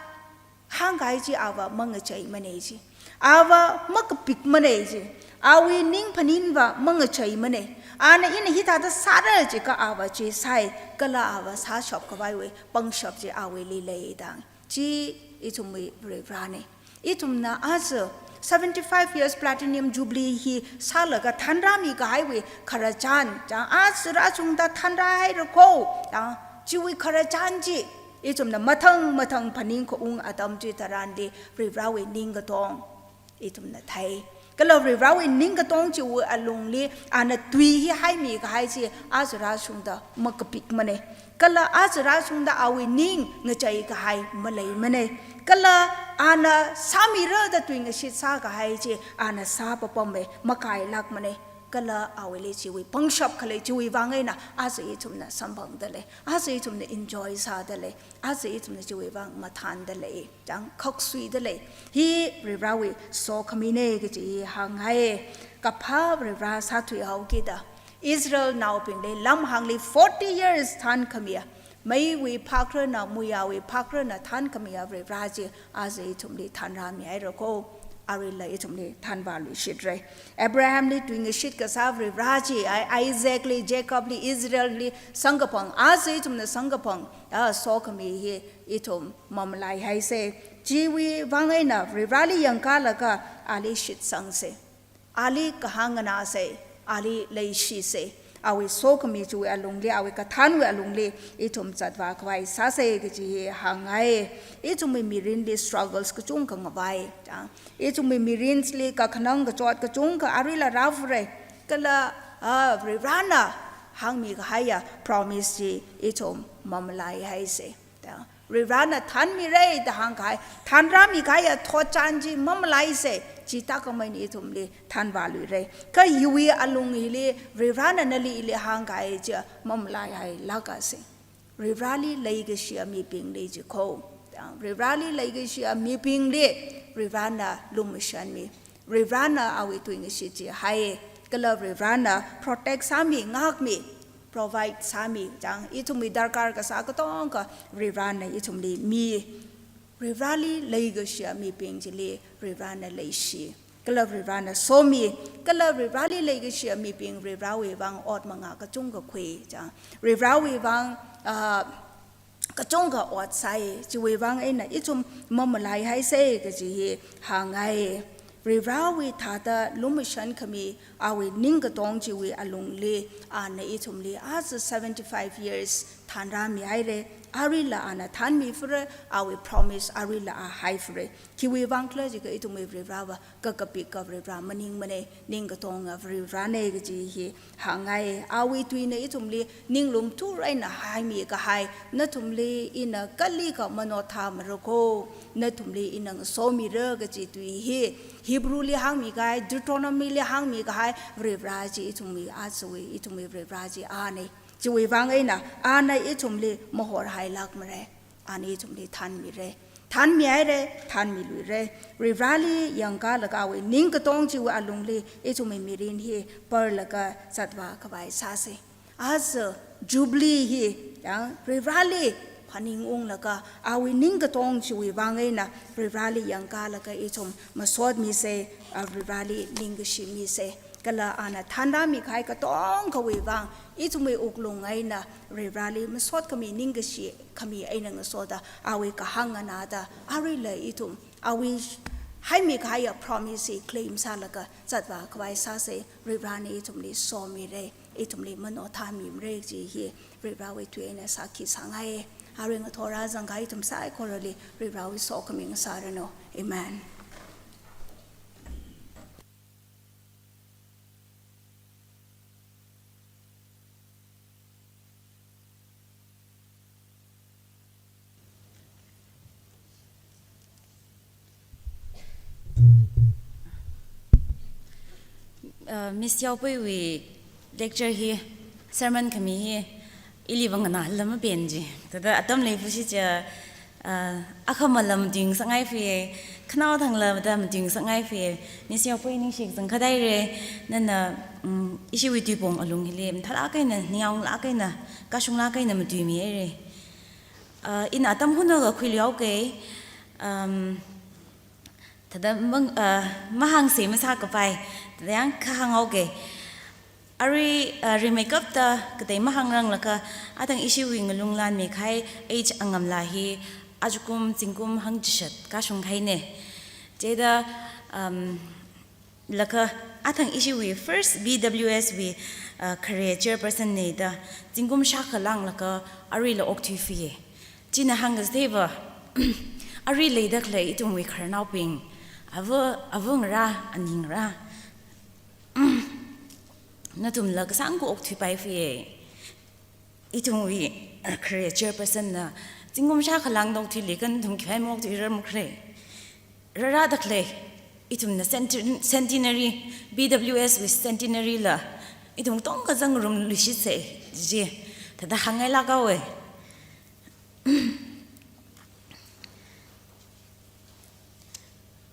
hāngkahai chi ava mangacheimana chi. Ava makapikmana chi. Awui ning phaninva mangacheimana. Ana ina hithāda sāra jiakha ava chi sāi, kala ava sāshapkhavaiwui pangshap chi awuili lei da hānga. Chi ithumwui Varivarāna. Ithumna aja seventy-five years platinum jubilee hi sālaga thanrāmikahaiwui khararchan, chang aja rāshungda thanrāhaira ko, chang chiwui khararchan chi ithumna mathang mathang phaningkhaung atam chitharanli Varivarāwui ningkatong ithumna thei. Kala Varivarāwui ningkatong chiwui alungli ana tui hi haimikahai chi aja rāshungda makapikmana. Kala aja rāshungda awui ning ngacheikahai maleimana. Kala ana sāmira da tuingashit sākahai chi ana sāpapama, makailākmana. Kala awuili chiwui pangshap khalei chiwui vang eina aja ithumna samphangda lei, aja ithumna enjoy sāda lei, aja ithumna chiwui vang mathānda lei, chang khaksuida lei. Hi Varivarāwui sokhamina kaji hi hāngngai. Kaphā Varivarā sāthuihaokida, Israelnaobingli lamhāngli forty years thankhamiya, meiwui phakharana, muiyāwui phakharana thankhamiya Varivarā chi aja ithumli thanrāmihaira ko, aruila ithumli thanvāluishitra. Abrahamli tuingashit kasā Varivarā chi, I-, Isaacli, Jacobli, Israelli samkaphang, aja ithumna samkaphang, a, sokhami hi ithum mamalaihaisa. Chiwui vang eina Varivarāli yangkalaga ali shitsangsa. Ali kahāng nganāsa, ali leishisa. Awui sokhami chiwui alungli, awui kathānwui alungli ithum zatvākhavai sāsa kaji hi hāngngai. Ithumwui mirinli struggles kachungkha ngavai. Chang, ithumwui mirinli kakhanang kachot kachungkha aruila rāfura. Kala, a, Varivarāna hāngmikahaiya promise chi ithum mamalaihaisa. Da, Varivarāna thanmira da hāngkahai, thanrāmikahaiya thotchan chi mamalaisa, chithākhamei eina ithumli thanvāluira. Kha hiwui alung hili Varivarāna nali ili hāngkahai chi mamalaihailākasa. Varivarāli leikashiya mibingli chi ko. Da, Varivarāli leikashiya mibingli Varivarāna lumashanmi. Varivarāna awui tuingashit chi hai. Kala Varivarāna protect sāmi, ngākmi, provide sāmi, chang ithumwui darkar kasā katonga Varivarāna ithumli mi. Varivarāli leikashiya mibing chili Varivarāna leishi. Kala Varivarana somi, kala Varivarali leikashi mibing Varivarawui vang ot mangā kachungkha khui, chang. Varivarawui vang, ah, kachungkha ot sāi, chiwui vang eina ithum mamalaihaisa kaji hi hāngngai. Varivarawui thāda lumashan khami awui ningkatong chiwui alungli, ana ithumli aja seventy-five years thanrāmihaira, aruila ana thanmifara, awui promise aruila a haifara. Khiwui vang khala jiakha ithumwui Varivarava kakapika Varivara maningmana, ningkatonga Varivarana kaji hi hāngngai. Awui tuina ithumli ninglum thura eina haimi kahai, nathumli ina kalikha manothā marako, nathumli ina ngasomira kaji tui hi, Hebrewli hāngmi kahai, Deuteronomyli hāngmi kahai Varivara chi ithumwui ajawui, ithumwui Varivara chi ana. Chiwui vang eina ana ithumli mahorhailākmara. Ana ithumli thanmira. Thanmihaira, thanmiluira. Varivarali yangkālaga awui ningkatong chiwui alungli ithumwui mirin hi parlaga zatvā khavai sāsa. Aja Jubilee hi, yang, Varivarali phaningunglaga awui ningkatong chiwui vang eina Varivarali yangkālaga ithum masotmisa, a, Varivarali ningkashi misa. Kala ana thanrāmi kahai katongkhawui vang, ithumwui wuklung eina Varivarali masot khami, ningkashi khami eina ngasoda, awui kahāng nganāda, aruila ithum awui haimi kahaiya promise hi claim sālaga zatvā khavai sāsa. Varivarana ithumli somira, ithumli manothāmimara kaji hi Varivarawui tui eina sākhi sāngai. Arui ngathor rāzangkahai ithum saikorali Varivarawui sokhami ngasāranu. Amen. Uh, Miss Yaopuiwui lecture hi, sermon khami hi, ili vang nganāla mapen ji. Thāda atam leifa shi chiakha, ah, akhama lam ding sāngai fie, khanao thangla da ding sāngai fie, Miss Yaopui ningshi kazang kadaire, nana, mm, ishiwui tuipong alung hili, mathālāk eina, ningyānglāk eina, kashunglāk eina matuimihaire. Ah, ina atam hunakha khuiluihaoke, um, thāda mang, ah, mahāngse masākapai, thāda yangkha hānghaoke. Arui, ah, rimeikapta katei mahāngranglakha, athang ishiwui ngalung lanmi kahai age angamla hi, ajakum zingkum hangchishat kashung kahaina. Chithāda, um, laga athang ishiwui first B W S wui, ah, khare chairperson na da, zingkum shākha langlaga aruila okthui fie. China hāngkaseva, arui leida khalei ithumwui khararnaobing, ava, avangarā, aningarā, nathumla kasāngkha okthuipai fie. Ithumwui, ah, khare chairperson na, zingkum shākha langda okthuili kha nathum khiwui maokthuirar makhalei. Rārāda khalei, ithumna centen-, centenary, B W S wui centenary la, ithum katonga zangrumluishitse, ji, thāda hāngngailāk haowe.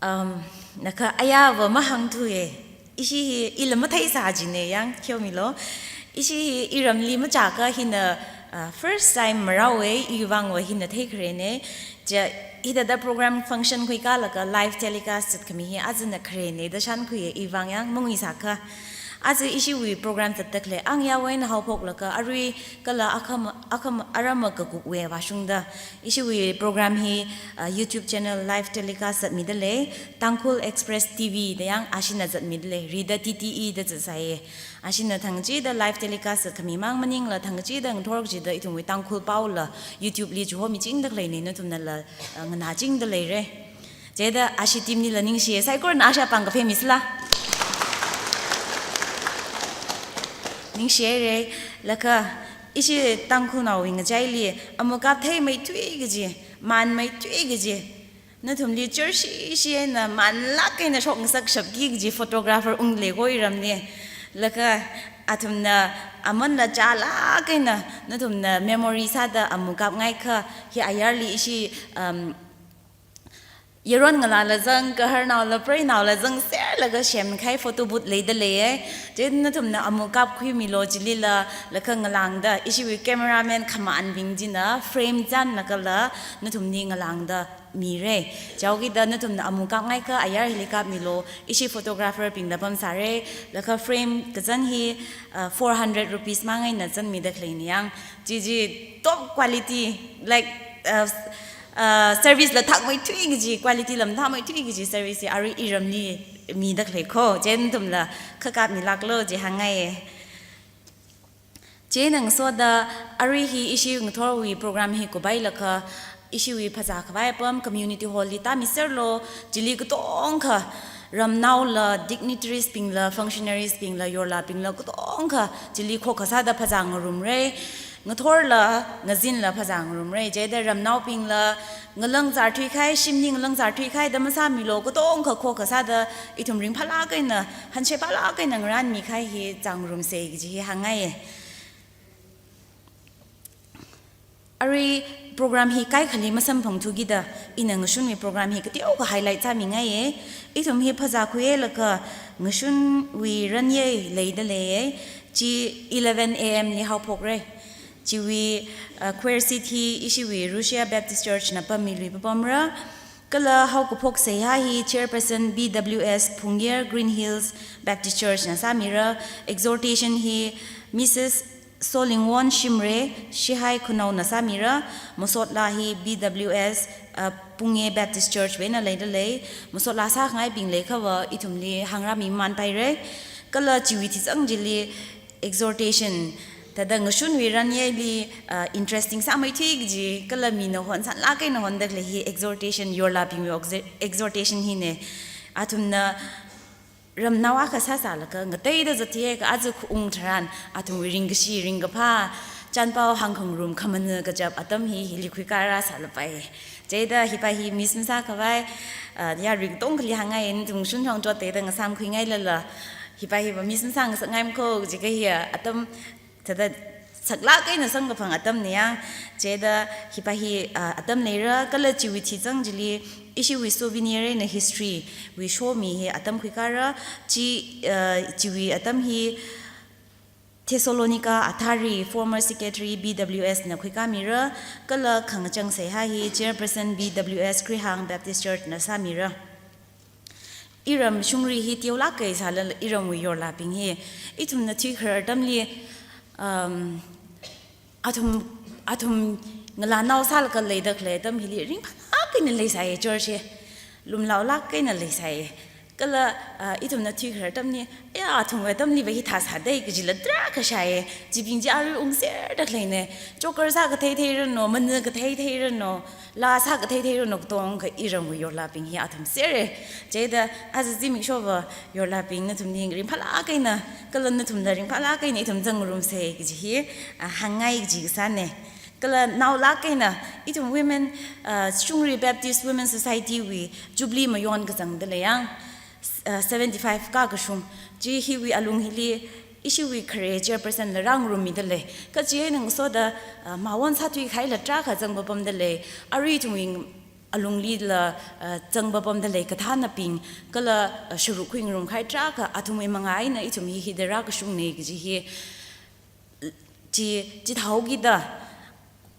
Um, naka ayāva mahāngthuye, ishi hi ila matheisā jine yang, khaomilo. Ishi hi iramli machākha hina, uh, first time marāowe, iwui vangva hina theikharene. Chi hithāda program function khuikalaga live telecast zatkhami hi ajana kharene da shānkhuiye, iwui vang yang manguisākha. Aja ishiwui program zatda khalei ang yāwui eina haophoklaga arui kala akhama, akhama arama kakupwui vāshungda ishiwui program hi, ah, YouTube channel live telecast zatmida lei, Tangkhul Express T V da yang ashina zatmida lei, rida T T E da zatsāye. Ashina thangkachida live telecast zatkhami mang maningla thangkachida ngathor kachida ithumwui Tangkhul paola YouTube li chihomichingda khaleine, nathumnala, ah, nganāchingda leire. Chithāda ashi team nila ningshiye, saikorana ashi pāng kaphemisalā. Ningshihaire, laga ishi Tangkhulnaowui ngachaili amukap theimeithui kaji, manmeithui kaji, nathumli church ishi eina manlāk eina shokngasakshapki kaji photographer ungleikho iramli. Laga athumna amanla chālāk eina nathumna memory sāda amukap ngaikha hi ayarli ishi, um, yaron ngalāla zang, gaharnaola preinaola zangserlaga semkahai photo booth leida leiye. Chi nathumna amukap khuimilo chilila, laga ngalāngda, ishiwui cameraman khamanbing china frame chānlagala, nathumli ngalāngda mira. Chaokida nathumna amu kapngaikha ayar hili kapmilu, ishi photographer bingla pamsāra, laga frame kazan hi, uh, four hundred rupees mang eina zanmida khaleina yang. Chi chi top quality, like, uh, uh, service la thakmeithui kaji, quality la mathāmeithui kaji service hi arui iramli mida khalei kho, chieina nathumla kha kapmilāklu chi hāngngaiya. Chieina ngasoda arui hi ishi ngathorwui program hi kuphailaga, ishiwui phazā khavai apam community hall li tāmiserlu, chili katongkha ramnaola, dignitaries bingla, functionaries bingla, yorlabingla katongkha chili khokkha sāda phazā ngarumra. Ngathorla, ngazinla phazā ngarumra. Chieina ramnaobingla, ngalāng zārthui kahai, shimli ngalāng zārthui kahai da masāmilu, katongkha khokkha sāda ithum ringphālāk eina, hanshaiphālāk eina ngarānmi kahai hi zāngarumsa kaji hi hāngngaiya. Arui program hi kaikhali masamphangthukida ina ngashunwui program hi kateokha highlight sāmingaiya. Ithum hi phazā khuilaga ngashunwui ranyei leida leiya. Chi eleven A M li haophokra. Chiwui, uh, choir seat hi ishiwui Russia Baptist Church na pammi lui papamra. Kala haokaphok seihā hi Chairperson B W S Phungyer Green Hills Baptist Church na sāmira. Exhortation hi Missus Solingwon Shimray, Shihai Khunou na sāmira. Masotlā hi B W S, uh, Pungye Baptist Church wui eina leida lei. Masotlā sāngaibing leiakhava ithumli hāngrāmi mamānpaira. Kala chiwui thizang chili exhortation, thāda ngashunwui ranyeili, uh, interesting sāmeithui kaji, kala mina hon sanlāk eina honda khalei hi exhortation, yorlabingwui oxe-, exhortation hina. Athumna ramnao akha sāsālaga ngateida zathei ka aja khaung tharan, athumwui ringkashi, ringkaphā, chānpao hāngkhangarum khamana kachap atam hi hili khuikara sālapai. Chieina hipa hi miss masākhavai, ah, yarui katongali hāngngai, nathum shunhong chotteida ngasāmkhuingailala, hipa hiva miss masāngasakngai makho, jiakha hi atam thāda saklāk eina samkaphang atamna yang. Chieina hipa hi, ah, atam leira, kala chiwui thizang chili ishiwui souvenir eina history wui show mi hi atam khuikara, chi, ah, chiwui atam hi Thessalonica Athari, former secretary B W S na khuikamira, kala khangachang seihā hi Chairperson B W S Krihang Baptist Church na sāmira. Iram shungri hi teolāk kahai sālala iramwui yorlabing hi, ithumna thuikharar atamli, um, athum, athum ngalānao sālaga leida khalei atam hili ringphālāk eina leisai church hi. Lumlaolāk eina leisai. Kala, ah, ithumna thuikharar atamli, ya, athumwui atamliva hithā sādei kajila tarākha shāya. Chibing chi arui ungserda khaleina. Choker sākathei theiranu, mana kathei theiranu, laa sākathei theiranu, katongkha iramwui yorlabing hi athum sera. Chieina aja zimiksho va yorlabing nathumli ringphālāk eina, kala nathumla ringphālāk eina ithum zangrum sei kaji hi, ah, hāngngai kaji kasāna. Kala naolāk eina, ithum women, ah, Shungri Baptist Women Society wui Jubilee mayon kazangda lei yang, ah, seventy-five kakashung. Chi hiwui alung hili, ishiwui khare chairperson la rāngarummida lei. Kha chieina ngasoda, ah, mawon sāthui kahaila tarākha zangpapamda lei. Arui ithumwui alunglila, ah, zangpapamda lei kathānabing, kala, ah, sharuk khuingarum kahai tarākha athumwui mangā eina ithum hi hida rākashungna kaji hi, chi, chithāhaokida,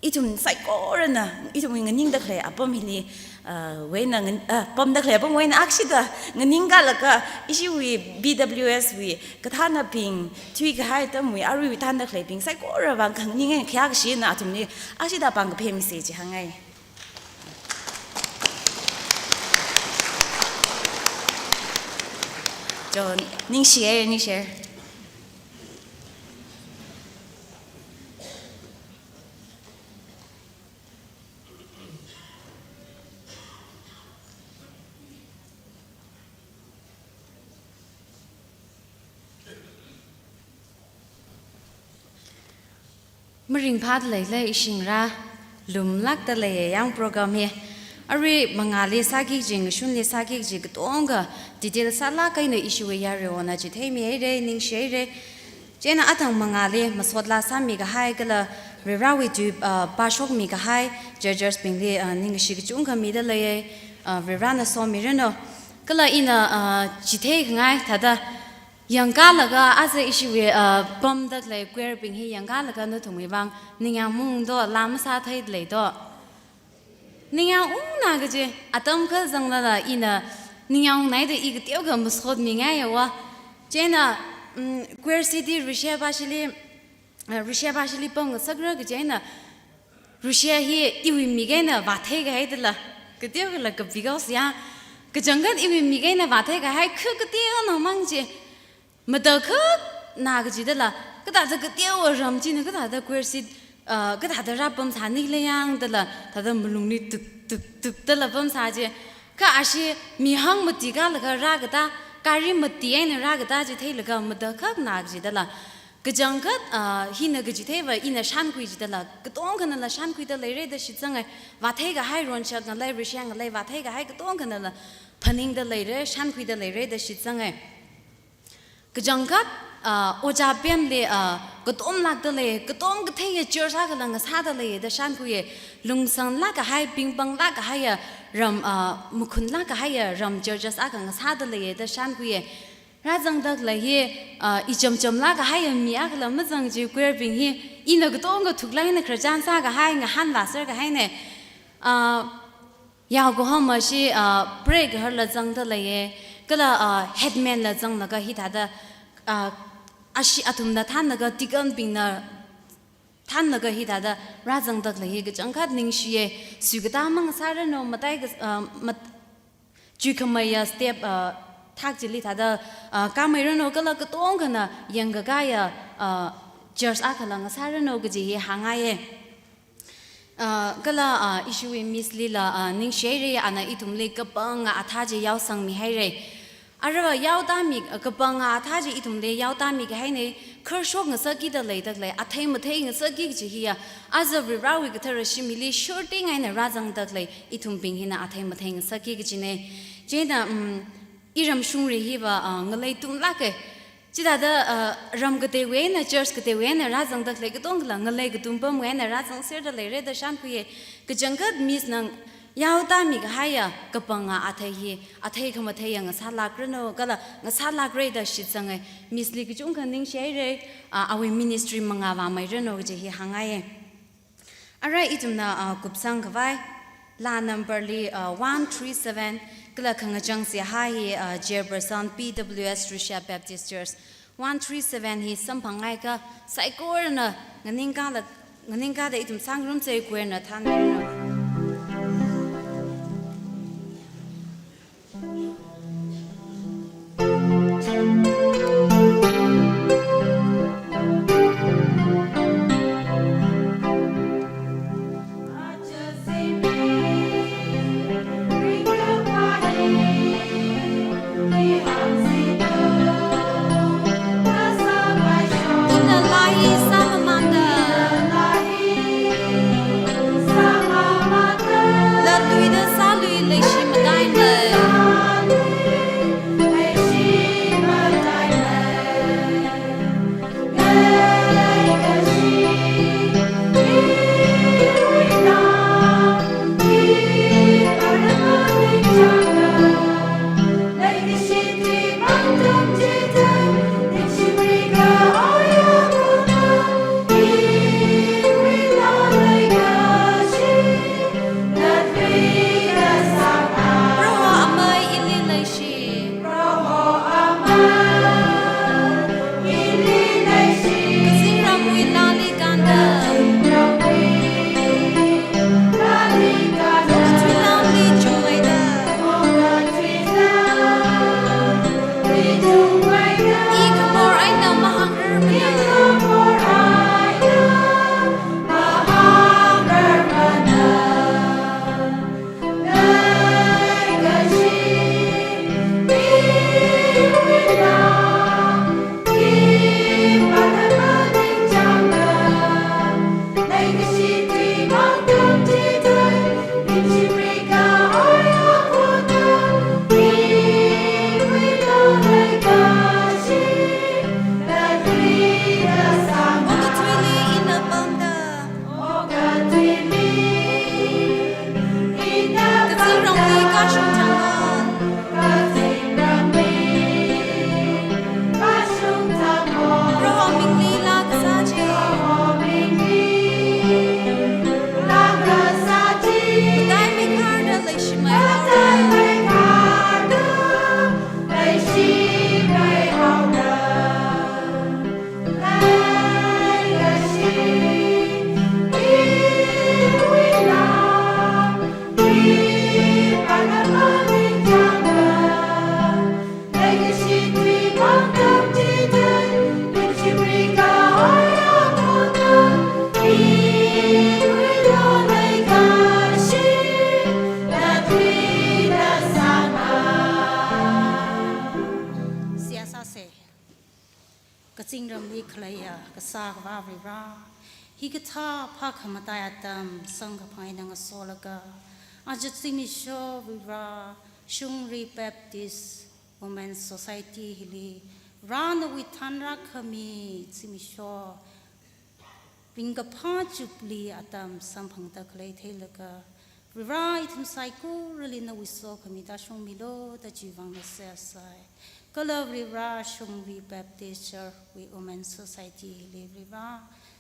ithum saikorana, ithumwui nganingda khalei apam hili, ah, wui eina ngan-, ah, pamda khalei apamwui eina akshida nganingkalaga, ishiwui B W S wui kathānabing, thuikahai atamwui aruiwui thānda khaleibing saikora vang khanganing eina khayākashina athumli akshida pāng kaphemisa chi hāngngai. Cho, ningshiya, ningshiya. Maringphāda leila ishingra, lumlākda leiya yang program hi. Arui mangāli sāki kaji, ngashunli sāki kaji, katongkha detail sālāk eina ishiwui yaruina chitheimihaira, ningshihaira. Chieina athang mangāli masotlā sāmikahai kala Varivarāwui tui, ah, pāshokmikahai judges bingli, ah, ningkashi kachungkha mida leiya, ah, Varivarāna somiranu. Kala ina, ah, chitheikhangai thāda yangkalaga aja ishiwui, ah, pamda khalei choir bing hi yangkalaga nathumwui vang ningyāng maungdo, laa masātheida leido. Ningyāng ungna kaji, atam kha zanglala ina ningyāng ungnaida i kateokha masotmingaiya wa. Chieina, mm, Kuwait City Russia pāshili, uh, Russia pāshili pamngasakra kaji eina, Russia hi iwui mik eina vāthei kahai dala, kateokhala kapikao siya, kachangkhat iwui mik eina vāthei kahai kha kateonao mang chi, matakhakna kaji dala, kathāda kateowa ram china, kathāda Kuwait City, ah, kathāda rāpamsāni khala yang dala, thāda malungli tuk, tuk, tuk dala pamsā chi. Kha ashi mihāng mati kalaga rākatā, gari mati eina rākatā chi theilaga matakhakna kaji dala. Kachangkhat, ah, hina kaji theiva ina shānkhui chi dala, katongkhanala shānkhuida leira da shitsanga. Vāthei kahai ronshak ngalei, Russia ngalei, vāthei kahai katongkhanala phaningda leira, shānkhuida leira da shitsanga. Kachangkhat, ah, ojā pemli, ah, katomlākda lei, katom katheiya church akhala ngasāda lei da shānkhuiya, lungsanglāk kahai, pingpanglāk kahaiya ram, ah, makhunlāk kahaiya ram churches akha ngasāda lei da shānkhuiya. Rāzangda khalei hi, ah, ichamchamlāk kahaiya mi akhala mazang chi Kuwaitbing hi, ina katongkha thuklāk eina khararchan sākahai, ngahānvāser kahaina. Ah, Yokohama shi, ah, prayer gaharla zangda leiya, kala, ah, headmanla zanglaga hithāda, ah, ashi athumna thānlaga deaconbingna thānlaga hithāda rāzangda khalei hi kachangkhat ningshiya, suikatā mang sāranu, matai kas-, ah, mat-, chuikhameiya step, ah, thak chili thāda, ah, kāmeiranu kala katongkhana yangkakāya, ah, church akhala ngasāranu kaji hi hāngngaiya. Ah, kala, ah, ishiwui Miss lila, ah, ningshihaira, ana ithumli kapanga athā chi yaosangmihaira. Ara yaotāmi, ah, kapanga athā chi ithumli yaotāmi kahaina, kharshok ngasakida leida khalei, athei mathei ngasakki kaji hiya, aja Varivarāwui kathara shimli shurting eina rāzangda khalei, ithumbing hina athei mathei ngasakki kajina. Chieina, mm, iramshungli hiva, ah, ngalei tumlāka. Chithāda, ah, ram kateiwui eina, church kateiwui eina rāzangda khalei katongkhala ngalei katum pamwui eina rāzangserda leira da shānkhuiya. Kachangkhat Miss nang yaotāmi kahaiya kapanga athei hi, athei khamatheiya ngasālākranu, kala ngasālākra da shitsanga. Miss li kachungkha ningshihaira, ah, awui ministry mangā vāmeiranu kaji hi hāngngaiya. Ara ithumna, ah, kupsang khavai, laa number li, ah, one three seven, kala khangachang seihā hi, ah, chairperson P W S Russia Baptist Church, one three seven hi samphangngaiakha, saikorana nganingkala, nganingkada ithum sāngarumsa, choirna thānmiranu. Akhavā Varivara, hikathā phākhamataiya atam samkaphang eina ngasolaga, aja zimiksho Varivara, Shungri Baptist Women Society hili, Varivara nawui thanrākhami zimiksho ringkaphā Jubilee atam samphangda khalei theilaga, Varivara ithum saikorali nawui sokhami tāshungmilu da chiwui vangna seihā sai. Kala Varivara Shungri Baptist Church wui Women Society hili Varivara,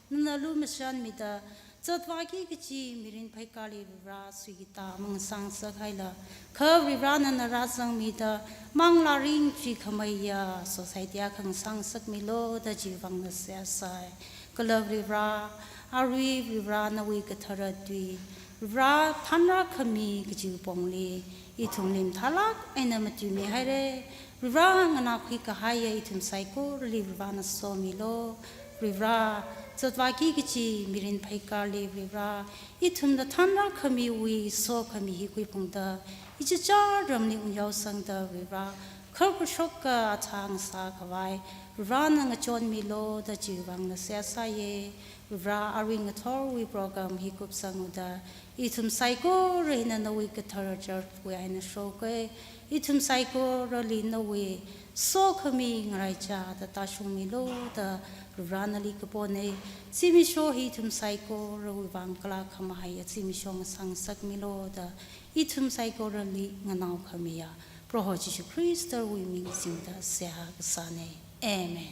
nana lumashanmida, zatvāki kachi mirin pheikārli Varivara suikita mangasāngasak haila, kha Varivara nana rāzangmida, manglā ringchikhameiya society akha ngasāngasakmilu da chiwui vangna seihā sai. Kala Varivara, arui Varivara nawui kathara tui, Varivara thanrākhami kachiwui pongli, ithumli mathālāk eina matuimi haira. Varivara nganākhui kahaiya ithum saikorali Varivara na somilu. Varivara, zatvāki kachi mirin pheikārli Varivara, ithumna thanrākhamiwui sokhami hi khuiphungda, ichichā ramli ungyaosangda Varivara, kharkashoka athang sākhavai, Varivara na ngachonmilu da chiwui vangna seihā saiya. Varivara, arui ngathorwui program hi kupsangda, ithum saikora hina nawui kathara church wui eina shoka, ithum saikorali nawui sokhami ngaraichāda tāshungmilu da Varivara nali kapona. Zimiksho hi ithum saikorawui vang kala khamahaiya zimiksho ngasāngasakmilu da ithum saikorali nganaokhamiya Proho Jishu Khristawui ming singda seihā kasāna. Amen.